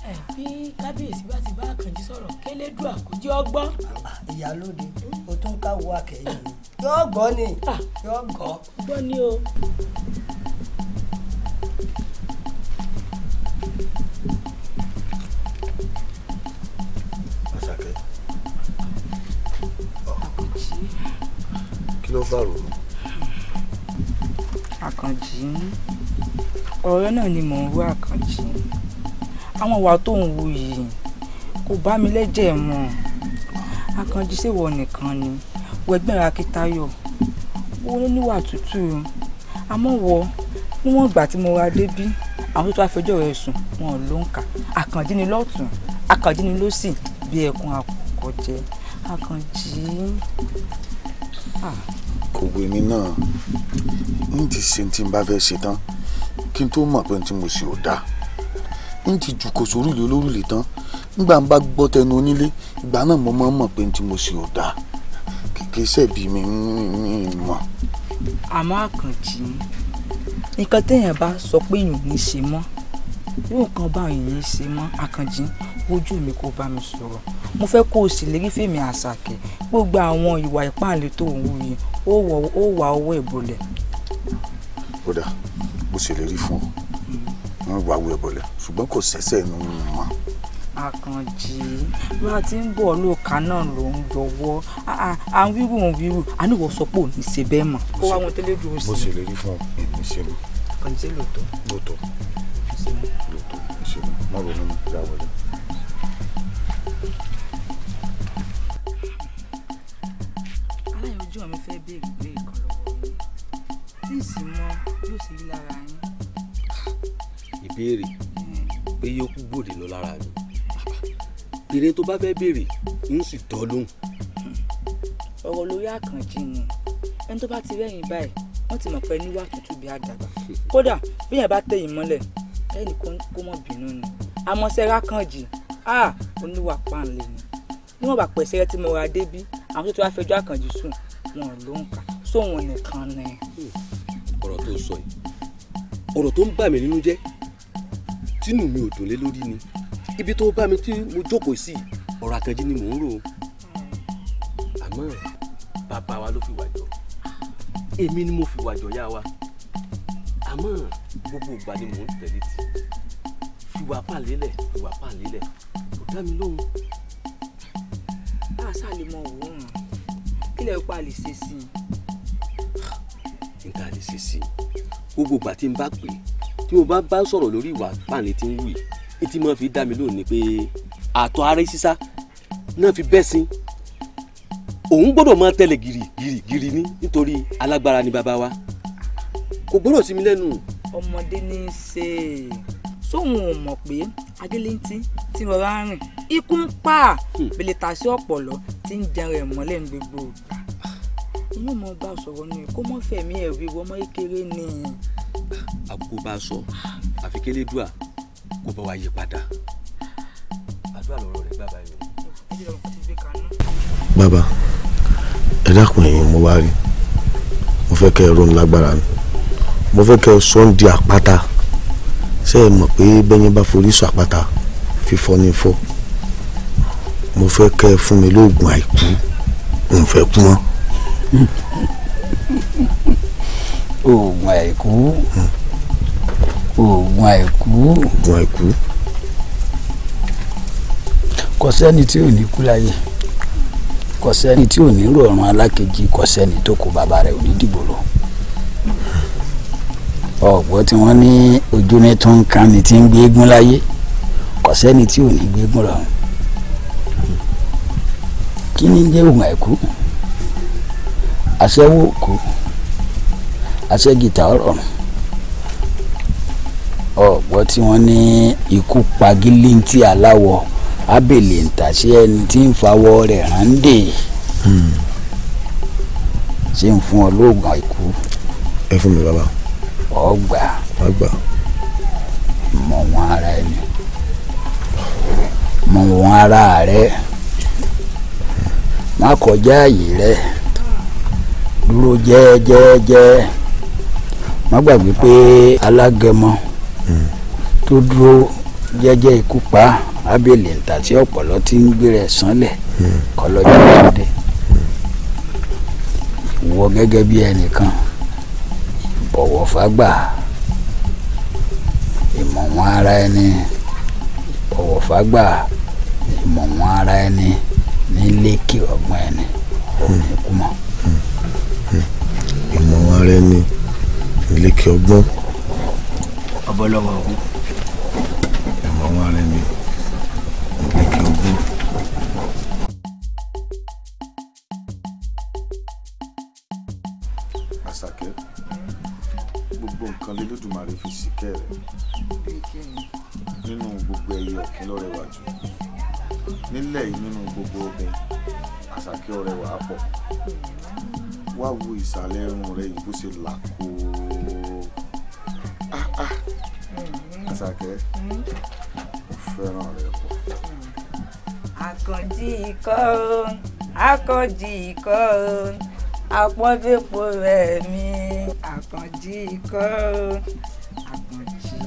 Ẹ bí kábíyèsí bá ti bá Àkànjí sọ̀rọ̀ kélédùà kò jẹ́ ọgbọ́n. Ìyálóde, o tún káwọ́ akẹ́yìn ni. Yóò gbọ́ ni, yóò gbọ́. Gbọ́ ni o. Kí ló fà rò? Àkànjí, ọ̀rẹ́ náà ni mò ń rú Àkànjí. Àwọn ìwà tó ń wù yìí kò bá mi lẹ́jẹ̀ mọ́. Àkànjí ṣèwọ nìkan ni wẹ̀gbọ́n rẹ̀ Akíntayọ̀ ó níwà tútù, àmọ́ wọ níwọ̀n ìgbà tí mo ra débí àwọn tó tó àfẹjọ́ rẹ̀ sùn wọn ló ń kà. Àkànjí ni lọ́tún, Àkànjí ni lósì bí ẹkùn àkọ́jẹ. Àkànjí. Kò wé mi náà, n ti ṣe tí n bá fẹ́ ṣe tán kí n tó mọ̀ pé tí mo ṣe ò dáa. N ti jùkọ̀ sórùlé olórùlé tán, nígbà n bá gbọ́ tẹnu onílé ìgbà náà mo máa ń mọ̀ pé tí mo ṣe ò dáa. Kìkì sẹ́bi mi mọ̀. Àmọ́ Àkànjí, nǹkan téèyàn bá sọ pé èèyàn ò ní ṣe mọ́, irú nǹkan bá èèyàn ṣe mọ́. Àkànjí, ojú mi kò bá mi sọ̀rọ̀. Mo fẹ́ kó o sì lérí fèmí Àṣàkẹ́ gbogbo àwọn ìwà ìpáǹle tó ń wù yìí ó wà ọwọ́ ìbọlẹ̀. Kódà bó ṣe lè rí fún ọ, wọn wà ọwọ́ ìbọlẹ̀ ṣùgbọ́n kò ṣẹ̀ṣẹ̀ inú mọ́. Àkànjí, bí a ti ń bọ̀ lóòka náà ló ń yọwọ́, à ń wíwù ń wíwù, à ní ìwọ sọ pé ò ní ṣe bẹ́ẹ̀ mọ́. Ó wá wọn tẹ́lẹ̀ dúró sí. Bó ṣe lè rí fún ọ, èmi ṣe mọ́. Àkànjí lóòótọ́. Lóòótọ́. Lóòótọ́, ṣe mọ́. Má ronú mọ́, yà wọlé. Aláyọjú mi fẹ́ béèrè ìbéèrè kan lọ́wọ́ yín tí ì sì mọ yóò ṣe rí lára yín. Ìbéèrè pé yóò kú gbòdì lọ lára mi. Béèrè tó bá fẹ́ béèrè ń sì tọ́ lóhùn. Ọ̀rọ̀ lórí Àkànjí ni, ẹni tó bá ti rẹ́yìn báyìí wọ́n ti mọ̀ pé níwà tútù bí àdàbà. Kódà bí yẹn bá tẹ̀yìn mọ́lẹ̀ ẹnì kó mọ̀ bínú ni. Àmọ́ sẹ́ra Àkànjí, oníwà páńlẹ̀ ni. Níwọ̀n bá pẹ̀sẹ̀ tí mo ra débí àwọn tó ti wá fẹjọ́ Àkànjí sùn wọn ló ń kà sóhun nìkan ni. Ọ̀rọ̀ tó sọ yìí, ọ̀rọ̀ tó ń bà mí nínú jẹ́ tínú mi ò dùn lé lórí ni. Ibi tó bá mi tí mo jókòó sí ọ̀rọ̀ Àkànjí ni mò ń rò. Àmọ́ bàbá wa ló fi wà jọ, èmi ni mo fi wà jọ yá wa. Àmọ́ gbogbo ìgbà ni mò ń tẹ̀lé tì, fìwà pàlélẹ̀ fìwà pàlélẹ̀ kò dá mi lóhùn. Bá a ṣáà lè mọ òórùn kí lè pa lè ṣe sí i. Nǹkan lè ṣe sí i, gbogbo ìgbà tí n bá pè tí mo bá sọ̀rọ̀ lórí ìwà pàlẹ́ tí ń wù yìí tí mo fi dá mi lóhùn ni pé àtọ̀ aré sísá náà fi bẹ́ sí òun gbọ́dọ̀ máa tẹ̀lé gìrì gìrì gìrì ní nítorí alágbára ni bàbá wa, kò gbọ́dọ̀ sí mi lẹ́nu. Ọmọdé ní í ṣe sóhun ò mọ̀ pé agéléntí tí mo bá rìn ikú ń pa bèlè tà sí ọ̀pọ̀lọ́ tí ń jẹun rẹ̀ mọ́lẹ̀ ní gbogbo ìgbà. Inú mo bá sọ̀rọ̀ ni kó mọ́ fẹ̀mí ẹ̀ wí ọmọ kékeré ni. Àbúkù bá sọ àfi kélédùà kó bá wa yí padà. Àdúrà lọ́rọ̀ rẹ̀ bàbá yìí. Bàbá, ẹ dákun, ẹ̀yin mo wá rí, mo fẹ́ kẹ́ ẹ ronú lágbára mi, mo fẹ́ kẹ́ ẹ sọ ń di àpáta. Ṣé ẹ mọ̀ pé bẹ́yẹn bá forí sọ àpáta fífọ́ ní fọ́? Mo fẹ́ kẹ́ ẹ fún mi lóògùn àìkú, n fẹ́ kú mọ́. Oògùn àìkú, oògùn àìkú, oògùn àìkú. Kò sẹ́ni tí ò ní kú láyé, kò sẹ́ni tí ò ní rọ̀rùn alákejì, kò sẹ́ni tó kó bàbá rẹ̀ ò ní dìbò lọ. Ọ̀pọ̀ tí wọ́n ní ojú ní tó ń kan ni tí ń gbéégún láyé, kò sẹ́ni tí ò ní gbéégún rọ̀rùn. Kí ni jẹ́ oògùn àìkú? Aṣẹ́wó kú, aṣẹ́gìtà ọ̀rọ̀rùn. Ọ̀pọ̀ tí wọ́n ní ikú pagílíntì aláwọ̀ abèlè ń tà sí ẹni tí ń fawọ́ rẹ̀ ráńdè. Ṣé ń fún ọ lóògùn àìkú? Ẹ fún mi bàbá. Ọgbà ọgbà. Mọ̀ wọ́n ara ẹni, mọ̀ wọ́n ara rẹ, má kọjá àyè rẹ, dúró jẹ́ẹ́jẹ́ẹ́jẹ́. Má gbàgbé pé alágẹmọ tó dúró jẹ́jẹ́ ikú pa abèlè ńta tí ọ̀pọ̀lọ́ ti ń gbé rẹ̀ sánlẹ̀ kọlọ́jọ́ tó dé. Ìwọ gẹ́gẹ́ bí ẹnìkan bọ̀wọ̀ fágbà, ìmọ̀ wọn ara ẹni, bọ̀wọ̀ fágbà, ìmọ̀ wọn ara ẹni ní lékè ọgbọ́n ẹni, òun ní kú mọ́. Ìmọ̀ ara ẹni ìlékè ọgbọ́n. Ọbọlọ́wọ́ ọkú. Ìmọ̀ ara ẹni ìlékè ọgbọ́n. Àṣàkẹ́, gbogbo nǹkan l'Elédùmarè fi ṣìkẹ́ rẹ̀. Nínú gbogbo ẹyẹ ọ̀kín ló rẹwà jù. Nílẹ̀ yìí nínú gbogbo obìnrin, Àṣàkẹ́ ó rẹwà pọ̀. Wá wo ìsàlẹ̀ irun rẹ̀ yìí bó ṣe là kó. Àṣàkẹ́, mo fẹ́ràn rẹ pọ̀. Àkànjí ikọ́, Àkànjí ikọ́, àpọ́nbẹ́pọ̀ rẹ̀ mi, Àkànjí ikọ́, Àkànjí.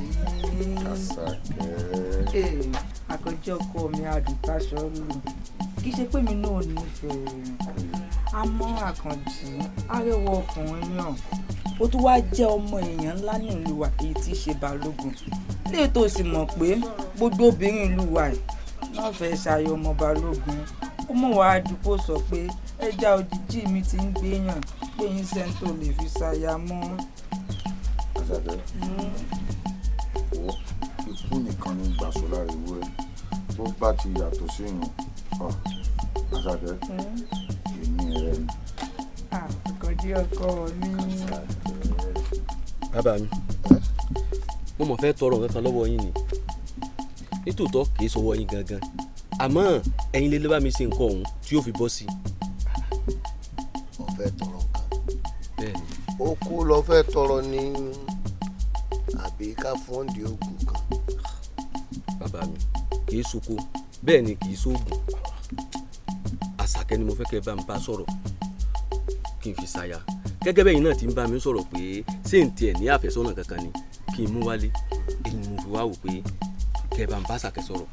Àṣàkẹ́. Àkànjí ọkọ mi àdùntàṣọ lù. Kì í ṣe pé mi náà nífẹ̀ẹ́ rẹ̀. Àmọ́ Àkànjí, arẹwà ọkùnrin náà, ó tún wáá jẹ́ ọmọ èèyàn ńlá ní ìlú wa èyí tí í ṣe Balógun. Léè tó sì mọ̀ pé gbogbo obìnrin ìlú wa yìí náà fẹ́ ṣayọ ọmọ Balógun. Ó mọ̀ wá dúpọ̀ sọ pé ẹja òjijì mi ti ń gbéyàn pé yín sẹ́ńtò lè fi ṣaya mọ́. Àṣàkẹ́, wo ikú nìkan ní gbàsó lára ewúrẹ́ bó bá ti yàtọ̀ sí ìrùn. Àṣàkẹ́, èmi rẹ ni. Àkànjí ọkọ mi. Bàbá mi, mo mọ̀ fẹ́ tọrọ nǹkan kan lọ́wọ́ yín ni. Nítòótọ́ kì í sọwọ́ yín gangan, àmọ́ ẹ̀yin lè bá mi ṣe nǹkan ọ̀hún tí yóò fi bọ́ sí i. Mo fẹ́ tọrọ nǹkan. Bẹ́ẹ̀ni. Ó kú lọ fẹ́ tọrọ ní àbí ká fọ́ǹdì oògùn kan. Bàbá mi, kì í soko, bẹ́ẹ̀ ni kì í sóògùn. Àṣàkẹ́ ni mo fẹ́ kẹ́ ẹ bá mi bá sọ̀rọ̀ kí n fi ṣaya. Gẹ́gẹ́ bẹ́yìn náà ti ń bá mi sọ̀rọ̀ pé ṣé n tiẹ̀ ní àfẹ́sọ́nà kankan ni kí n mú wálé, èyí ni mo fi wá wò pé kẹ́ ẹ bá mi bá Àṣàkẹ́ sọ̀rọ̀.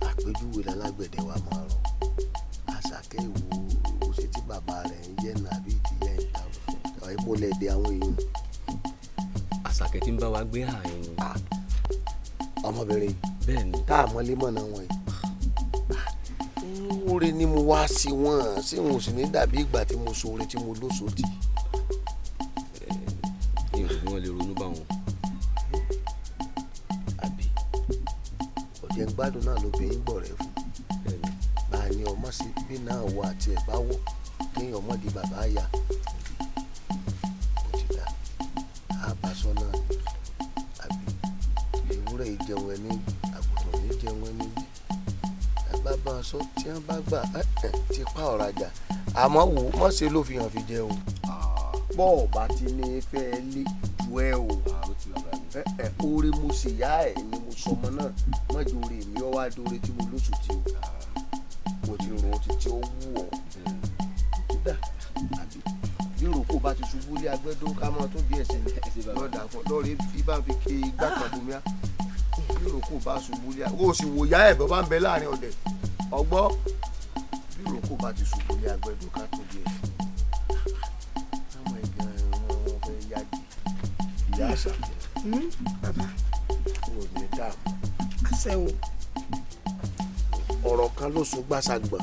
Àpèjúwe lálágbẹ̀dẹ wa máa rọ. Àṣàkẹ́ ìwò ṣe tí bàbá rẹ̀ ń yẹ̀ nà àbí ìdíyẹ ìta ìmọ̀lẹ̀ èdè àwọn èèyàn. Àṣàkẹ́ tí ń bá wa gbé àárín ni. Ọmọbìnrin bẹ́ẹ̀ ni. Tá a mọ́lé mọ̀nà wọn yìí. Oore ni mo wá sí wọn, ṣé wọn ò sì ní dàbí ìgbà tí mo so oore tí mo lóso tì. Èrò bí wọ́n lè ronú bá wọn. Àbí ọ̀jẹ̀ ń gbádùn náà lóbìnrin gbọ̀ rẹ̀ fún. Bá a ní ọmọ sí bí náà wọ àti ẹ̀ bá wọ̀ kéèyàn ọmọ di bàbá ya. Ó ti dà, á bá sọ náà ni. Àbí ewúrẹ́ ìjẹun ẹni, àgùntàn ní jẹun ẹni bí. Bàbá sọ tí wọn bá gbà ti pa ọ̀rajà, àmọ́ wò ó mọ̀ ṣe ló fi hàn fi jẹ o. Bọ́ọ̀ bá ti ní fẹ́ lé ju ẹ o. Oore mo sì yá ẹ ni mo sọmọ náà, mọ̀jọ oore mi ọ wá dóore tí mo lóṣù tí o. Mo ti rò ó ti tí ó wù ọ́. Dá àbí bí ìrókò bá ti ṣubú lé agbẹ́dọ́ ká máa tó bí ẹ̀sìn lọ́dà fún lọ́ọ̀rẹ́ fi bá fi ké igbá kan bomi á. Bí ìrókò bá ṣubú lé agbẹ́dọ́, o sì wò yá ẹ̀ bọ́ bá ń bẹ láàrin ọ̀dẹ̀. Ọgbọ́ bí ìrókò bá ti ṣubú lé agbẹ́dọ́ ká tó bí ẹ̀sìn. Àwọn ẹ̀gàn wọn fẹ́ yáàdì. Ìyá Àṣàkẹ́. Bàbá. O ò ní dààmú. Àṣẹ o. Ọ̀rọ̀ kan ló so gbàṣàgbà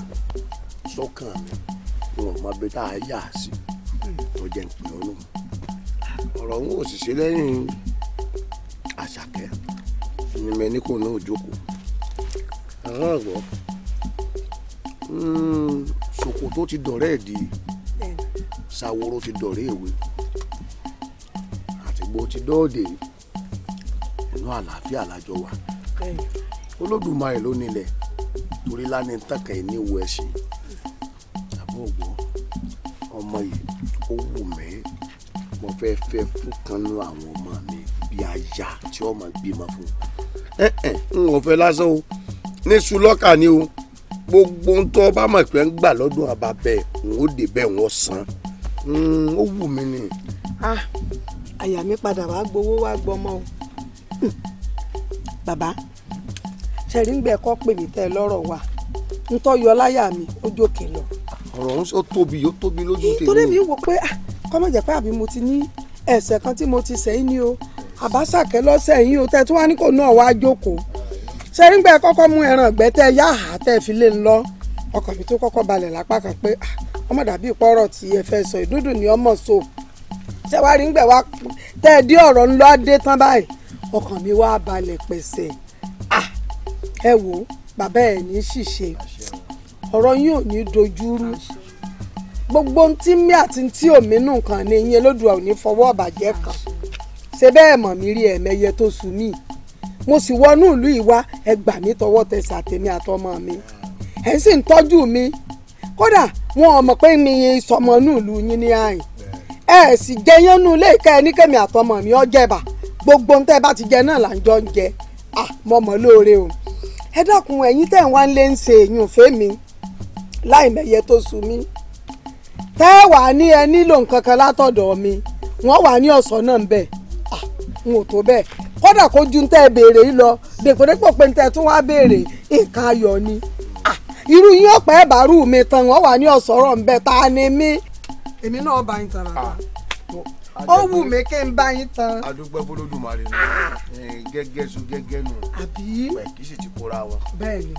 sọ́kàn mi. N ò mọ ibi tá a yà sí tó jẹ́ ń pè ọ́ nù. Ọ̀rọ̀ ń ò sì ṣe lẹ́yìn Àṣàkẹ́ ni mi ní kò náà jókòó. Àwọn ọ̀gbọ́ ṣòkòtò ti dọ̀rẹ́ ẹ̀ di ṣàwòrò ti dọ̀rẹ́ èwe àtìgbò ti dọ́ọ̀dẹ̀ inú àlàáfíà lájọ wà. Olódùmarè ló nílẹ̀ torí lánìí tàkà ẹ̀ ní ìwọ ẹ̀sìn. Àbọ̀ ọ̀gbọ́ ọmọ yìí ó wù mí, mo fẹ́ fẹ́ fún kanú àwọn ọmọ mi bí aya tí ọmọ bímọ fún. N ò fẹ́ lásán o, ní sulọ́kà ni o, gbogbo ń tọ́ bá mọ̀ pé ń gbà lọ́dún àbábẹ́ n ó dé bẹ́ẹ̀ wọ́n san. Ó wù mí ni. Àyà mi padà wá gbowó wá gbọmọ o. Bàbá, ṣẹ̀rí ń gbẹ kọ́ pè mí tẹ́ ẹ lọ́rọ̀ wa, ń tọ́ yọ láyà mi ó jókè lọ. Ọ̀rọ̀ ń ó tóbi, ó tóbi lójú tèmi. Torí mi wò pé kọ́mọ̀ jẹ́ pé àbí mo ti ní ẹ̀ṣẹ̀ kan tí mo ti sẹ́yìn ni o, àbáṣàkẹ́ lọ́sẹ̀ yín o, tẹ́ tí wọ́n á ní kò náà wá jókòó. Ṣẹ̀rí ń gbẹ kọ́kọ́ mú ẹran ìgbẹ́ tẹ́ yá àá tẹ́ fi lé ń lọ. Ọkàn mi tó kọ́kọ́ balẹ̀ lápá kan pé ọmọ dàbí ìpọ́rọ̀ tí ẹ fẹ́ sọ ìdúdùn ni ọmọ so. Ṣé wàá rí ngbẹ̀ wá tẹ́ ẹ dé ọ̀rọ̀ ńlọ dé tán báyìí, ọkàn mi wá balẹ̀ pẹ̀sẹ̀. Ẹ wò bàbá ẹ̀ ní ṣìṣe, ọ̀rọ̀ yín ò ní dojúrú. Gbogbo ohun tí mí àti tí òmí nù kan ní yín Olódùà ò ní fọwọ́ ọ̀bàjẹ́ kan. Ṣé bẹ́ẹ̀ mọ̀ mí rí ẹ̀mẹ́yẹ tó sú mi? Mo sì wọnú ìlú ìwá, ẹ gbà mí tọwọ́ tẹsẹ̀ àtèmi àtọmọ mi. Ẹ̀ sì ń tọ́jú mi. Kódà wọn ò mọ̀ pé mi sọmọ inú ìlú yín ní àyìn. Ẹ sì jẹyán nú ilé ìka ẹ ní kẹ́mi àtọmọ mi ọ jẹba. Gbogbo ohun tẹ́ bá ti jẹ náà là ń jọ ń jẹ. Mo mọ̀ lóore o. Ẹ dákun ẹ̀yin tẹ́ ń wá lé ń ṣe èyàn fẹ́ mi láì mẹ̀yẹ tó sú mi. Tẹ́ wà ní ẹ nílò nǹkan kan látọ̀dọ̀ mi, wọ́n wà ní ọ̀sán náà ń bẹ̀. N ò tó bẹ́ẹ̀. Kódà kó ju tẹ́ ẹ béèrè yìí lọ, dèpòdépò pé tẹ́ ẹ tún wá béèrè nǹkan ayọ̀ ni. Irú yín ọ̀pẹ́ ẹ̀bàrú mi tán, wọ́n wà ní ọ̀sọ̀rọ̀ ń bẹ̀. Ta ni mí? Èmi náà bá yín tan rárá. Ó wù mí kí n bá yín tan. Adúpẹ́ f'Olódùmarè nù gẹ́gẹ́ su gẹ́gẹ́ nù. Àbí? Kì í sì ti kóra wọn. Bẹ́ẹ̀ni.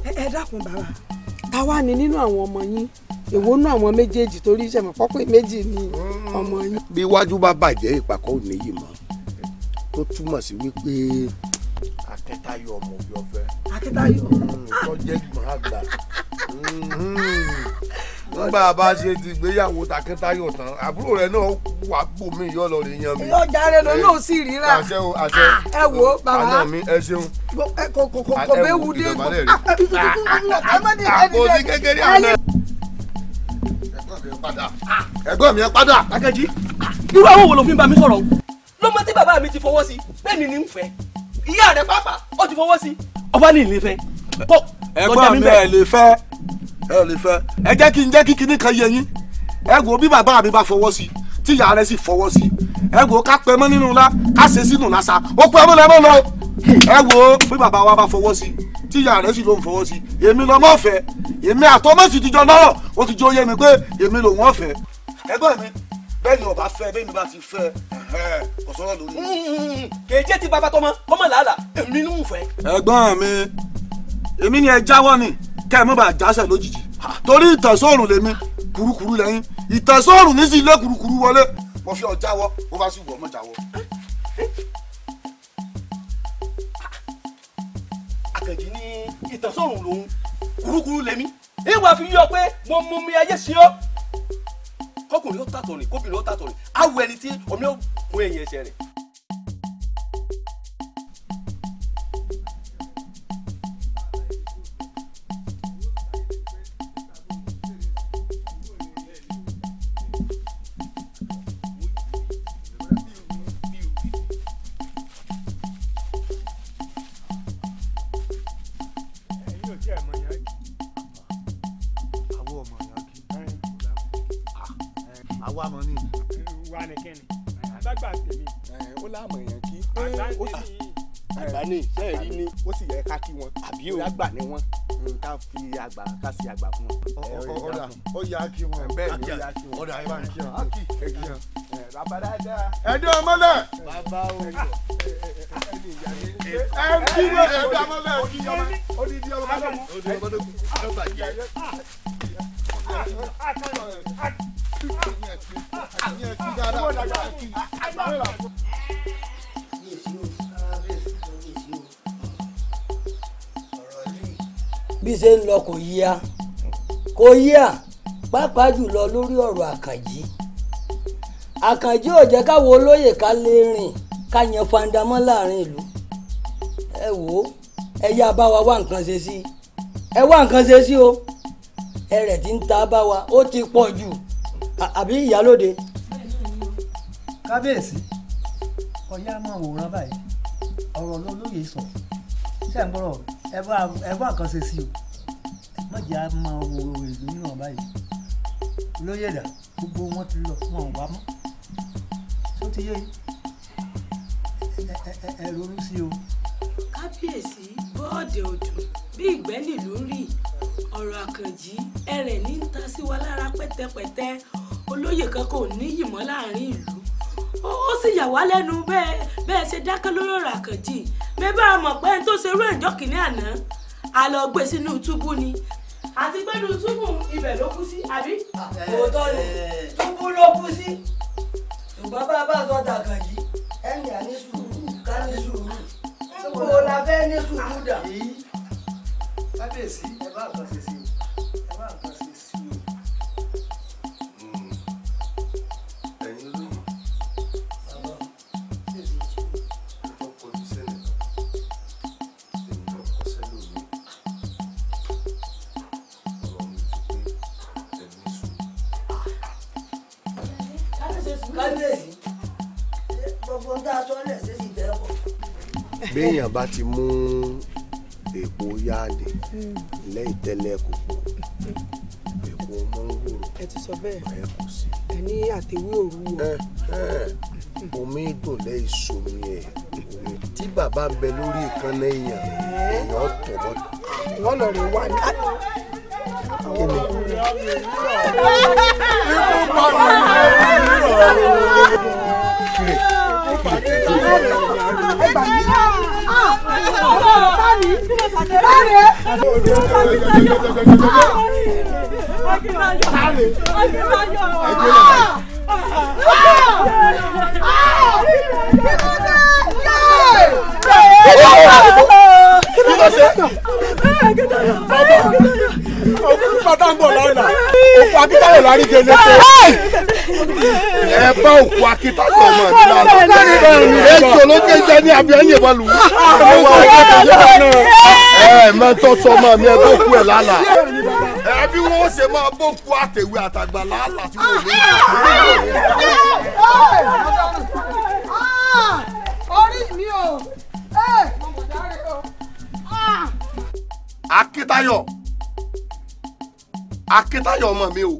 Ẹ dákun bàbá, táwa ni nínú àwọn ọmọ yín? Èwo nú àwọn méjèèjì torí iṣẹ́ mọ̀ pọ́pẹ́ méjì ni ọmọ yín. Bí iwájú bá bàjẹ́ ìpàkọ́ ò níyì mọ́, tó túmọ̀ sí wípé Akíntayọ̀ ọmọ òbí ọ̀fẹ́. Akíntayọ̀. Tó jẹ́ gbọ̀n àgbà. Nígbà bá ṣe ti gbéyàwó Takíntayọ̀ tán, àbúrò rẹ̀ náà wà bò mí yọ lọ rè yan mi. Yóò jáde lọ náà sì ríra. Àṣẹ o, àṣẹ. Ẹ wo bàbá. Àná mi ẹ ṣeun. Kò bẹ́ẹ̀ wù dé. Àpò sí kékeré àná. Ẹ̀gbọ́n mi ẹ padà. Akẹ́jì, irú àwọn wo ló fi ń bá mi sọ̀rọ̀ o? Lọ́mọ tí bàbá mi ti fọwọ́ sí, bẹ́ẹ̀ ni ní ń fẹ́. Ìyá rẹ̀ pàápàá ó ti fọwọ́ sí. Ọba ní ìlé fẹ́. Ẹ̀gbọ́n mi ẹ lè fẹ́, ẹ lè fẹ́. Ẹ jẹ́ kí n jẹ́ kí kinní kan yé yín. Ẹ wo bí bàbá mi bá fọwọ́ sí, tí ìyá rẹ̀ sì fọwọ́ sí. Ẹ wo ká pẹ́ mọ́ nínú ńlá, ká ṣe sínú lásà. Ó pẹ́ mọ́ lẹ́mọ́ lọ. Ẹ wo bí bàbá wa bá fọwọ́ sí, tí ìyá rẹ̀ sì ló ń fọwọ́ sí. Èmi lọ́mọ ọ̀fẹ́. Èmi àtọmọ́ sì ti jọ lọ́rọ̀. Ó ti jọ yé mi pé èmi lòun ọ̀fẹ́. Ẹ̀gbọ́n mi, bẹ́ẹ̀ ni ọba fẹ́, bẹ́ẹ̀ ni bá ti fẹ́, kò sọ̀rọ̀ lórí. Kèjé ti bàbá tọmọ, kọ́mọ làálàá, èmi ní ń fẹ́. Ẹ̀gbọ́n mi, èmi ni ẹ jáwọ́ ni kẹ́ ẹ mọ́ bá jásẹ̀ lójijì. Torí ìtànsọ́ọ̀rùn lèmi, kurukuru lẹ́yìn. Ìtànsọ́ọ̀rùn ní sí ilé kurukuru wọlé. Mo fi ọ jáwọ́, mo bá sì wọ̀ ọmọ jáwọ́. Àkànjí ní ìtànsọ́ọ̀rùn lòun, kurukuru lèmi. Ìwà fi yọ pé mo mú mi ayé sí ọ. Kọkùnrin ó tàtọ̀ rìn, kóbìnrin ó tàtọ̀ rìn, awọ ẹni tí omi ó kún ẹ̀yìn ẹsẹ̀ rẹ̀. Àwa mọ̀ ni. Wà ní kíni? Àgbàgbà tèmi. Ó láàmú èèyàn kí. Àgbà ní sẹ́ẹ̀rí ni ó sì yẹ ká kí wọn. Àbí o. Àgbà ni wọ́n. Ká fi àgbà ká sí àgbà fún wọn. Ọ̀dà ó yá kí wọn. Bẹ́ẹ̀ ni ó yá kí wọn. Ọ̀dà ẹ bá ń kí wọn. Á kì í kí wọn. Bàbá dáadáa. Ẹ dé ọmọlẹ̀. Bàbá o. Ẹ kí wọn ẹ dé ọmọlẹ̀ kí wọn. Ó di ọmọ bá dọ̀kú. Ó di ọmọ bá dọ̀kú. Ó bàjẹ́. Bí ṣe ń lọ kò yíya, kò yíya, pàápàá jùlọ lórí ọ̀rọ̀ Àkànjí. Àkànjí ò jẹ́ káwọn olóyè ká lè rìn ká yan fandamọ́ láàrin ìlú. Ẹ wò ó, ẹ yá bá wa wá nǹkan ṣe sí, ẹ wá nǹkan ṣe sí o. Ẹrẹ̀ tí ń ta bá wa ó ti pọ̀ jù. Àbí ìyálóde. Kábíyèsí, ọ̀yá máa wòran báyìí, ọ̀rọ̀ lólóye sọ. Ṣé ẹ̀ ń gbọ́rọ̀? Ẹ wá nǹkan ṣe sí o. Má jẹ́ á máa wo ìlú náà báyìí. Olóyè dà, gbogbo wọn ti lọ, wọn ò wá mọ́. Ṣó ti yé? Ẹ ronú sí o. Kábíyèsí, bọ́ọ̀dì òdùn bí ìgbẹ́ nílùú ń rì. Ọ̀rọ̀ Àkànjí ẹrẹ̀ ní ń ta sí wa lára pẹ́tẹpẹ́tẹ. Olóyè kan kò níyì mọ́ láàrin ìlú. Ó sì yà wá lẹ́nu bẹ́ẹ̀ ṣe dákẹ́ lórí ọ̀rọ̀ Àkànjí. Mẹ́bà mọ̀ pé ẹni tó ṣerú ẹ̀jọ́ kìíní àná A lọ gbé sínú túbú ni. Àti pé inú túbú ibẹ̀ ló kú sí, àbí? Òótọ́ ni, túbú ló kú sí. Ṣùgbọ́n bá a bá sọ tàkànjì, ẹnì àní sùúrù, ká ní sùúrù. Níbo la fẹ́ ní sùúrù dà? Kábíyèsí, ẹ bá nǹkan ṣe sí o. Ẹ bá nǹkan ṣe sí o. Ẹ̀yin olóyè. Tó kọjú sẹ́nìkan, èmi náà kọ sẹ́lòmíì. Ọ̀rọ̀ mi ti pé ẹ̀mí sùúrù. Kábíyèsí, gbogbo ń tá a sọ lẹ̀ ṣe sì tẹ́ pọ̀. Béèyàn bá ti mú èpo yáàdì lẹ́yìn tẹ́lẹ̀ kòkó, èpo mọ́ngòrò, ẹ ti sọ bẹ́ẹ̀, ẹ kò sí. Ẹ ní àtẹ̀wé òru o. Omi dùn lẹ́yìn somi ẹ̀ omi tí bàbá ń bẹ lórí ìkànnì èèyàn èèyàn tọ̀ mọ́. Wọ́n lọ rè wá ní. Kí ni? Òkú Akíntayọ̀ lárí gẹ́lẹ́ tó. Ẹ bá òkú Akíntayọ̀ mọ̀ ní lánàá. Ejò ló gé jẹ ní àbí ẹ̀yìn ìbọn lù. Ẹ mẹ́tọ́ sọmọ mi ẹ bó kú ẹ̀ lálàá. Ẹ bí wọ́n ṣe máa bó kú àtẹ̀wé àtàgbà lálàá tí wọ́n lè. Orí mi o. Akíntayọ̀, Akíntayọ̀ ọmọ mi o,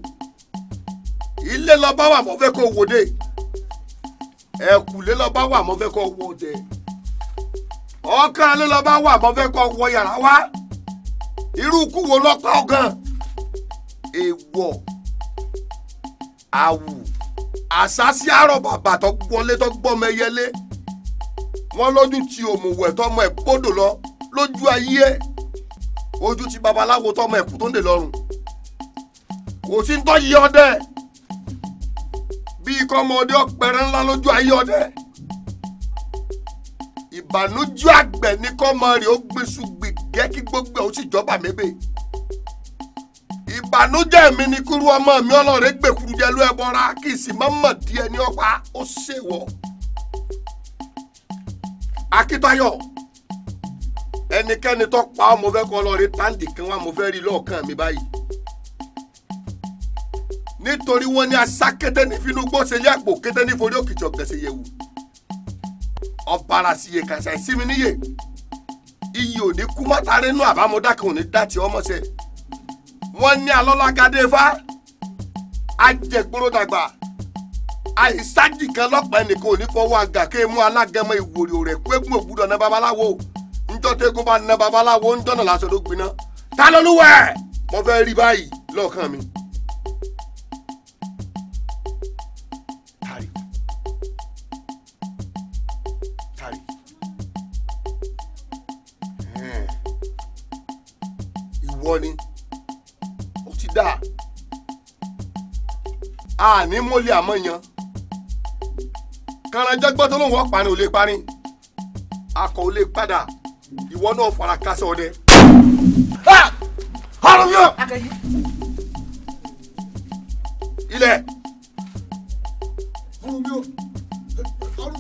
ilé lọ bá wà mo fẹ́ kó wòde, ẹ̀kúlé lọ bá wà mo fẹ́ kó wòde, ọ̀kan lé lọ bá wà mo fẹ́ kó wọ yàrá wá. Irú ikú wo ló pa ọ́ gan? Èèwọ̀ àwù àṣàṣì àrọ̀ bàbà tó gbọ́lé tó gbọ́mọ ẹyẹlé wọn lójú ti òmùwẹ̀ tọmọ ẹ̀ bódò lọ lójú ayé ẹ̀, ojú ti babaláwo tọmọ ẹ̀ kú tó ń dè lọ́rùn. Kò sí ń tọ́ yí ọdẹ bí ikọ̀ ọmọdé ọ̀pẹ̀rẹ̀ ńlá lójú ayé ọdẹ. Ìbànújẹ́ àgbẹ̀ ní kọ́mọ rẹ̀ ó gbèsù gbìgẹ́ kí gbogbo ẹ̀ ó sì jọba mébè. Ìbànújẹ́ mi ni kúrú ọmọ mi ọlọ́rẹ̀ gbèkúrú jẹ ló ẹ bọ́ra kí ìsì má mọ̀ díẹ̀ ní ọ̀pá ó ṣèwọ̀. Akíntayọ̀, ẹnikẹ́ni tó pa ọ́ mo fẹ́ kọ́ ọlọ́rẹ̀ táǹdì kan wá mo fẹ́ rí lọ́ọ̀kan mi báyìí. Nítorí wọ́n ní asákété ní finúgbó ṣe ní àpò kété ní forí òkìtì ọ̀gẹ̀sẹ̀ yẹ̀wù. Ọ̀bàrà sì yè kàṣà ìsinmi níyè. Iyì ò ní kú mọ́tàrí nú àbámọ́dá kan ò ní dá tí ọmọ ṣe. Wọ́n ní alọ́lágadé fá, ajẹ̀gbóró dàgbà, àìsájì kan lọ́pàá ẹnìkan ò ní fọwọ́ àgà ké mú alágẹmọ ìwòrì rẹ̀ kú eégún ògbúdọ̀ ná babaláwo. Njọ́ tẹ́gùn bá ná babaláwo ń dọ́nà lásán ló gbiná. Ta lolúwẹ̀? Mo fẹ́ rí báyìí lọ́ọ̀kan mi. Tari. Ìwọ ni ó ti dáa. A ní mọ́lẹ̀ àmọ́ yan. Kànáńjẹ́gbọ́n tó lóun ọ̀parin ò lè parin. Akọ ò lè padà. Ìwọ náà fara kásẹ̀ ọdẹ. Ọ̀run yóò. Ilẹ̀.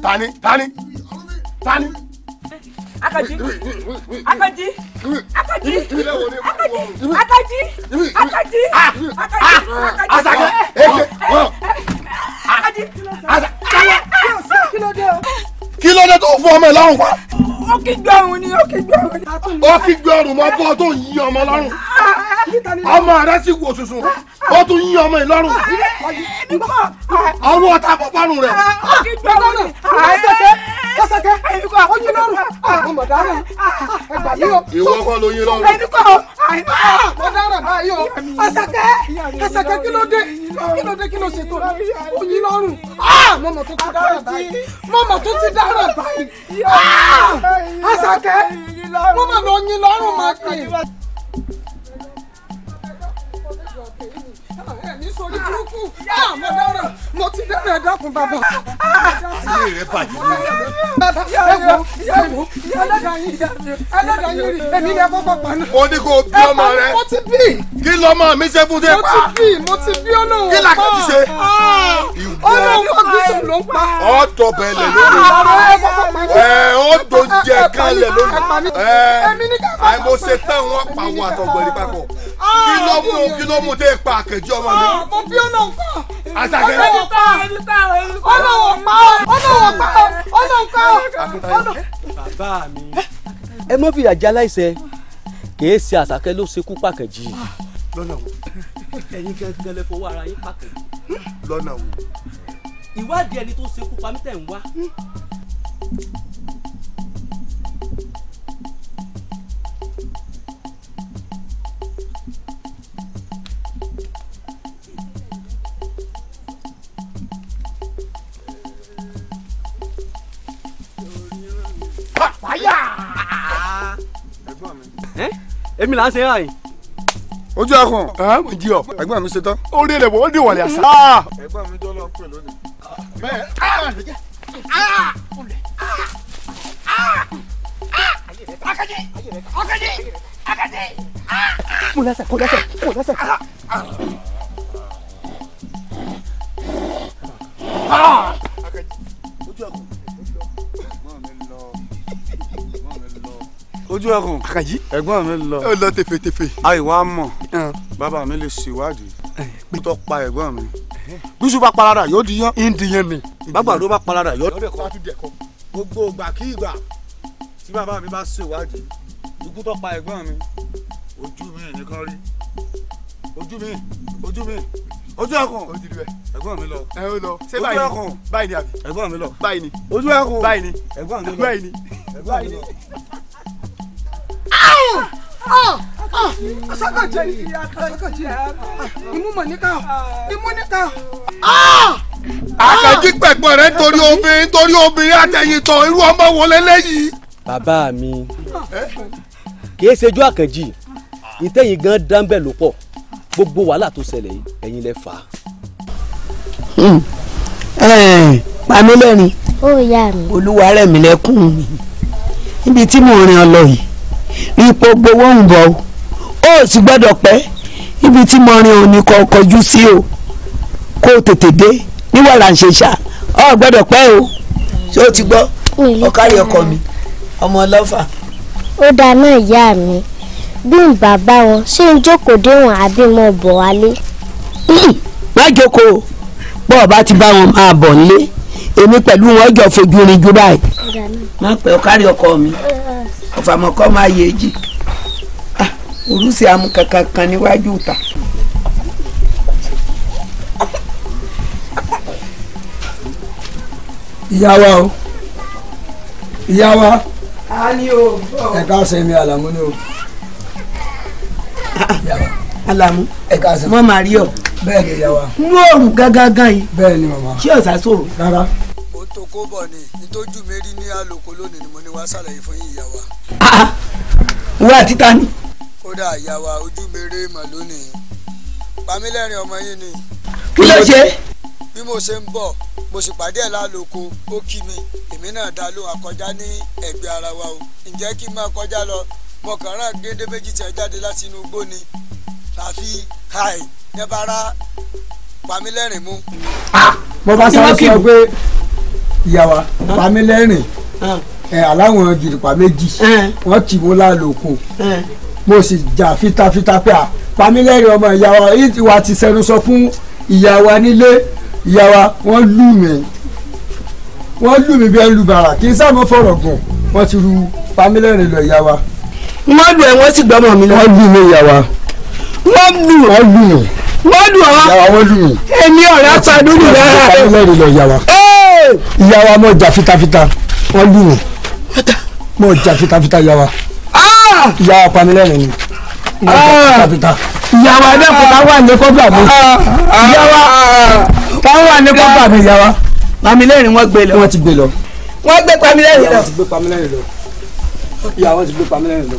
Tani tani tani. Akaji Akaji Akaji Akaji Akaji Akaji Asake eke Akaji. Kí ló dé tó fún ọmọ ẹ lọ́rùn pa? Ó kí gbé ọrùn ni, ó kí gbé ọrùn ni. Ó kí gbé ọrùn mọ́ bọ́ tó yí ọmọ lọ́rùn. Ọmọ rẹ sì wò sùsùn, ó tún yí ọmọ ẹ lọ́rùn. Ọwọ́ ọ̀tá bọ́ bọ́rùn rẹ̀. Ó kí gbé ọrùn ni. Kọ́sẹ̀kẹ́ ó yín lọ́rùn. Mo mọ̀ dára. Ẹ gbà mí o. Ìwọ kọ́ ló yín lọ́rùn. Èmi kọ́. Mo dára báyìí o. Àṣàkẹ́ Àṣàkẹ́ kí ló dé? Kí ló dé kí ló ṣe tó? Ó yín lọ́rùn. Mo mọ̀ tó ti dára báyìí. Mo mọ̀ tó ti dára báyìí. Àṣàkẹ́. Wọ́n máa lọ yín lọ́rùn máa kì í. Ní sórí burúkú, mo dára, mo ti dára, ẹ dákun bàbá. Ayé rẹ bàjẹ́ lórí. Bàbá ẹ wo, ẹ wo, ẹlẹ́dàá yín, ẹlẹ́dàá yín rí, èmi ni ẹ kọ́kọ́ pa náà. Mo ní kó bí ọmọ rẹ. Mo ti bí. Kí lọ́mọ mi ṣe fún dé pa? Mo ti bí, mo ti bí Ọlọ́run pa. Kí làkàtì ṣe? Ọlọ́run pa Kristu ló ń pa. Ọ̀tọ̀ bẹ̀lẹ̀ lónìí. Ẹ ó tó jẹ kánlẹ̀ lónìí. Ẹ àìmọ̀ṣe tán wọ́n pa àwọn àtọ̀gbẹ̀rì papọ̀. Kí ló mú dé pa àkànjí ọmọ mi? Mo bí Ọlọ́run pa. Àṣàkẹ́. Ọlọ́run pa. Ọlọ́run pa. Ọlọ́run pa. Ọlọ́run pa. Bàbá mi. Ẹ má fìyà jẹ aláìṣẹ̀, kìí ṣe Àṣàkẹ́ ló ṣekú pàkànjí. Lọ́nà wo? Ẹ̀yin gẹ́gẹ́ lẹ fọwọ́ ara yín pàkànjí. Lọ́nà wo? Ìwádìí ẹni tó ṣekú pa mí tẹ̀ ń wá. Èmi là ń ṣe é àyìn. Ojú ẹkùn. Mo jí ọ. Ẹ̀gbọ́n mi ṣe tán. Ó rí ẹlẹ́wọ̀, ó dé wàlẹ̀ àṣà. Ẹ̀gbọ́n mi jọ́ lọ pè lónìí. Bẹ́ẹ̀. Kó lẹ́sẹ̀, kó lẹ́sẹ̀, kó lẹ́sẹ̀. Ojú ẹkùn. Àkànjí. Ẹ̀gbọ́n mi lọ. Ó lọ tefetefe. Àìwá mọ̀, bàbá mi lè ṣèwádìí kó tó pa ẹ̀gbọ́n mi. Bísú bá parada yóò di yán. Ń di yán ni. Bàgbàdo bá parada yóò di ẹ̀kọ. Gbogbo ìgbà kí ìgbà tí bàbá mi bá ṣèwádìí ikú tó pa ẹ̀gbọ́n mi, ojú mi nìkan rí. Ojú mi, ojú mi, ojú ẹkùn. Ẹ̀gbọ́n mi lọ. Ẹ ó lọ. Ṣé báyìí ni? Báyìí ni àbí? Ẹ̀gbọ́n mi lọ. Báyìí ni. Ojú ẹkùn. Báyìí ni. Ẹ̀gbọ́n mi lọ. Báyìí ni. Ẹ̀gbọ́n mi lọ. Asakaji, Asakaji, imú mọ̀ níkà, imú níkà. Àkànjí pẹ̀gbọ́n rẹ̀ nítorí obìnrin àtẹ̀yìntàn, irú ọmọ wo lélẹ́yìí? Bàbá mi, kìí ṣejú Àkànjí, ìtẹ̀yìn gan dánbẹ̀ ló pọ̀, gbogbo wàhálà tó ṣẹlẹ̀ yìí ẹ̀yin lẹ fà á. Pamílẹ́rìn. Ó yá mi. Olúwa rẹ̀ mí lẹ́kùn níbi tí mò ń rìn ọ lọ yìí, ipò gbowó ń bọ̀ o, ó sì gbọ́dọ̀ pẹ́. Ibi tí mo rìn òní kò kọjú sí o, kó o tètè dé ní wàrà ń ṣe ṣá, ọ gbọ́dọ̀ pẹ́ o. Ṣé o ti gbọ́? Ọ̀kárí ọkọ mi, ọmọ ọlọ́fà. Ó dáná ìyá mi, bí n bá bá wọn ṣé n jókòó dé wọn àbí mo bọ̀ wálé. Má jókòó, bọ́ ọ bá ti bá wọn máa bọ̀ nílé, èmi pẹ̀lú wọn jọ fojú rin jù báyìí. Má pẹ́, ọ̀kárí ọkọ mi, ọ̀fàmọ̀kọ́ máa yé jì. Orúsì amú kankan kan níwájú ìta. Ìyá wa o, ìyá wa. A ní o. Ẹ káàsán, mi Àlàmú ni o. Àlàmú. Ẹ káàsán. Mo máa rí ọ. Bẹ́ẹ̀ ni ìyá wa. Nú òrùn gángan yìí. Bẹ́ẹ̀ ni màmá. Ṣé ọ̀sà sọ̀rọ̀? Rárá. Mo tó kó bọ̀ ni, nítòjú mi rí ní àlòkò lónìí ni mo ní wá ṣàlàyé fún yín ìyá wa. Wọ́n àti ta ni? Kódà ìyá wa, ojú mi rí mọ̀ lónìí. Pamílẹ́rìn ọmọ yín ni. Kí ló ṣe? Bí mo ṣe ń bọ̀, mo sì pàdé ẹ̀ lálòkò, ó kí mi, èmi náà dá lóhùn, akọjá ní ẹ̀gbẹ́ ara wa o. Ǹjẹ́ kí n máa kọjá lọ, mo kàn rán géńdé méjì tí ẹ jáde láti inú igbó ni. Tàfi háì ní bá rá Pamílẹ́rìn mú. Mo bá sáré sọ pé ìyá wa, Pamílẹ́rìn ẹ̀ aláwọn gìrìpá méjì wọ́n kì mú lálòkò, mo sì jà fitafita pé à Pamílẹ́rìn ọmọ ìyá wa ìwà ti sẹnu sọ fún ìyá wa nílé. Ìyá wa, wọ́n lù mí, wọ́n lù mí bí ẹ ń lu bàrà, kì í sáà mọ́ fọ̀rọ̀ gùn, wọ́n ti ru Pamílẹ́rìn lọ ìyá wa. Wọ́n lù ẹ́, wọ́n sì gbọ́mọ mi lọ. Wọ́n lù mí ìyá wa. Wọ́n lù wọ́n lù mí. Wọ́n lù ọ́. Ìyá wa, wọ́n lù mí. Èmi ọ̀rẹ́ padúrú rẹ̀. Pamílẹ́rìn lọ ìyá wa. Ìyá wa, mo jà fitafita, wọ́n lù mí. Mo jà fitafita ìyá wa. Ìyá wa, Pamílẹ́rìn ni. Mo jà fitafita. Ìyá wa, dẹ́kun tá wà ní kọ́gbà mi. Ìyá wa, tá wà ní kọ́gbà mi ìyá wa. Pamílẹ́rìn wọ́n gbé lọ. Wọ́n ti gbé lọ. Wọ́n gbé Pamílẹ́rìn lọ. Wọ́n ti gbé Pamílẹ́rìn lọ. Ìyá wọn ti gbé pamọ́ lẹ́yìn lọ.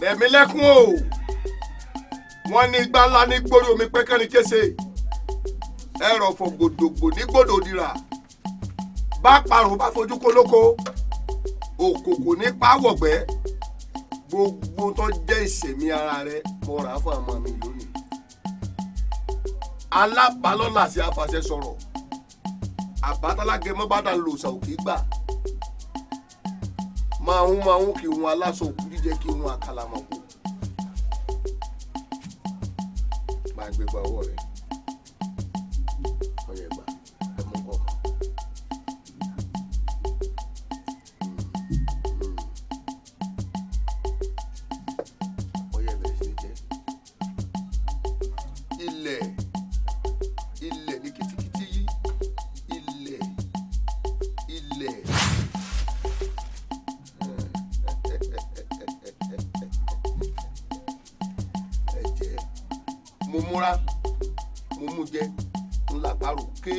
Rẹ̀mí lẹ́kún o, wọ́n ní igbá ńlá ní gbórí omi pẹ́kẹ́rin kése, ẹrọ̀fọ̀ gbòdògbò ní gbòdò dìrà, bá parò bá fojú kólókó, òkòkò ní pàwọ̀gbẹ́, gbogbo tó jẹ́ ìṣẹ̀mí ara rẹ mo rà á fún àmọ́ mi lónìí. Alábàálọ́lá sí afàṣẹ sọ̀rọ̀, àbátálágẹmọ́ bá dà lòsà òkè gbà, máa ń kí wọn aláṣọ òkú jíjẹ kí wọn àkàlàmọ̀kù. Máa gbé gba ọwọ́ rẹ, ọyẹ gbà, ẹ mú kọ̀ọ̀kan. Ọyẹ bẹ̀rẹ̀ sí ní jẹ. Ilẹ̀ ilẹ̀ ní kitikiti yí, ilẹ̀ ilẹ̀. Ẹ jẹ, mo múra, mo mú jẹ, ńlá parò ké,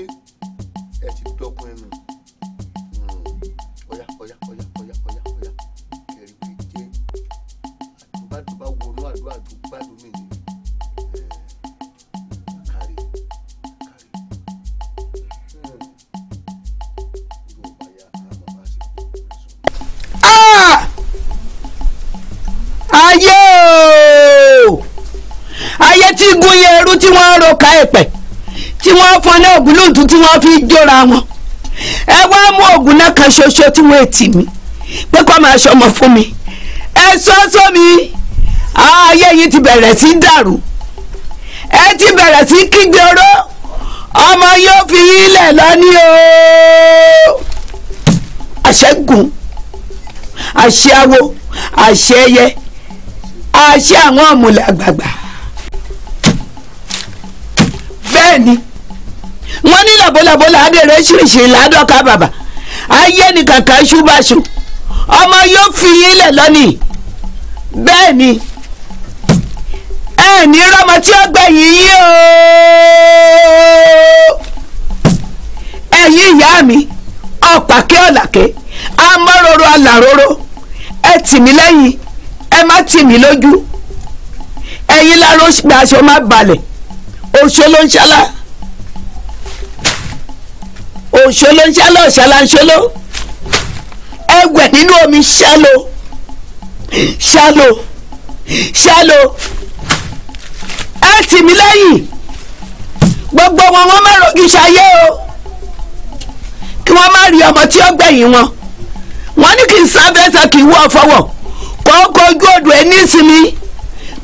ẹ ti dọkun ẹnu. Ọ̀yá ọ̀yá ọ̀yá ọ̀yá ọ̀yá ọ̀yá, kẹrì pé jẹ, àdúgbàdúgbà wọnú àdúrà tó gbádùn mi ni. Kárí kárí. Ayé o, ayé tí gun iye eru tí wọ́n ń ro ka ẹ̀pẹ̀ tí wọ́n fọn ní ògúnlùtù tí wọ́n fi jóra wọn. Ẹ wá mú ògùn náà kan ṣoṣo tí wọ́n tì mí pé kó máa ṣọmọ fún mi. Ẹ sọ sómi, ayé yìí ti bẹ̀rẹ̀ sí dàrú, ẹ ti bẹ̀rẹ̀ sí kígbe oró, ọmọ yóò fi ilẹ̀ lọ ní o. Àṣẹ gùn, àṣẹ awo, àṣẹ ẹyẹ, àṣẹ àwọn ọ̀mùlẹ̀ àgbààgbà. Bẹ́ẹ̀ ni wọ́n ní làbólàbó làádẹ́rẹ́ ṣìrìṣìrì làádọ́ka bàbà, ayé ni kàkà ṣúbàṣù, ọmọ yóò fi ilẹ̀ lọ́nìí. Bẹ́ẹ̀ ni ẹ ní rọ́mọ tí ó gbẹ̀yìn yín o. Ẹ̀yin ìyá mi, ọ̀pàkẹ́ ọ̀làkẹ́, amọ́roro alàróró, ẹ tì mí lẹ́yìn, ẹ má tì mí lójú. Ẹ̀yin láró gbaṣọ má balẹ̀, òṣó ló ń ṣálá, òṣó ló ń ṣálá, ọ̀ṣálá ń ṣóló. Ẹ wẹ̀ nínú omi ṣálò ṣálò ṣálò. Ẹ tì mí lẹ́yìn, gbogbo wọn wọ́n má rojú ṣayé o, kí wọ́n má rí ọmọ tí ó gbẹ̀yìn wọn. Wọ́n ní kí n sáfẹ́sà kì í wọ́ fọwọ́ kókó ojú odò ẹ nísinmi,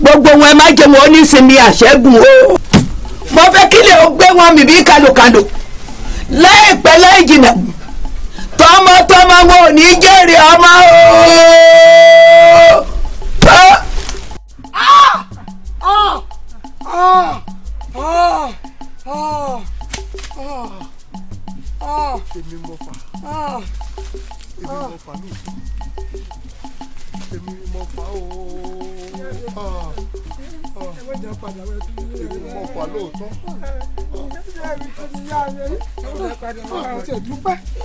gbogbo wọn ẹ má jẹ wọn ó nísinmi àṣẹ́gun o. Mo fẹ́ kí lè o gbé wọn mì bí kàlòkàlò láìpẹ́ láì jìnà, tọmọtọmọ wọn ò ní jèrè ọmọ o. Èmi mo fà, èmi mo fà lóòótọ́, èmi mo fà ooo, èmi mo fà lóòótọ́.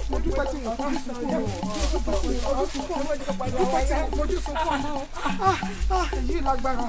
Mo dúpẹ́ tí mo fojú sunkún ọmọ, fojú sunkún ọmọ, èyí lágbára.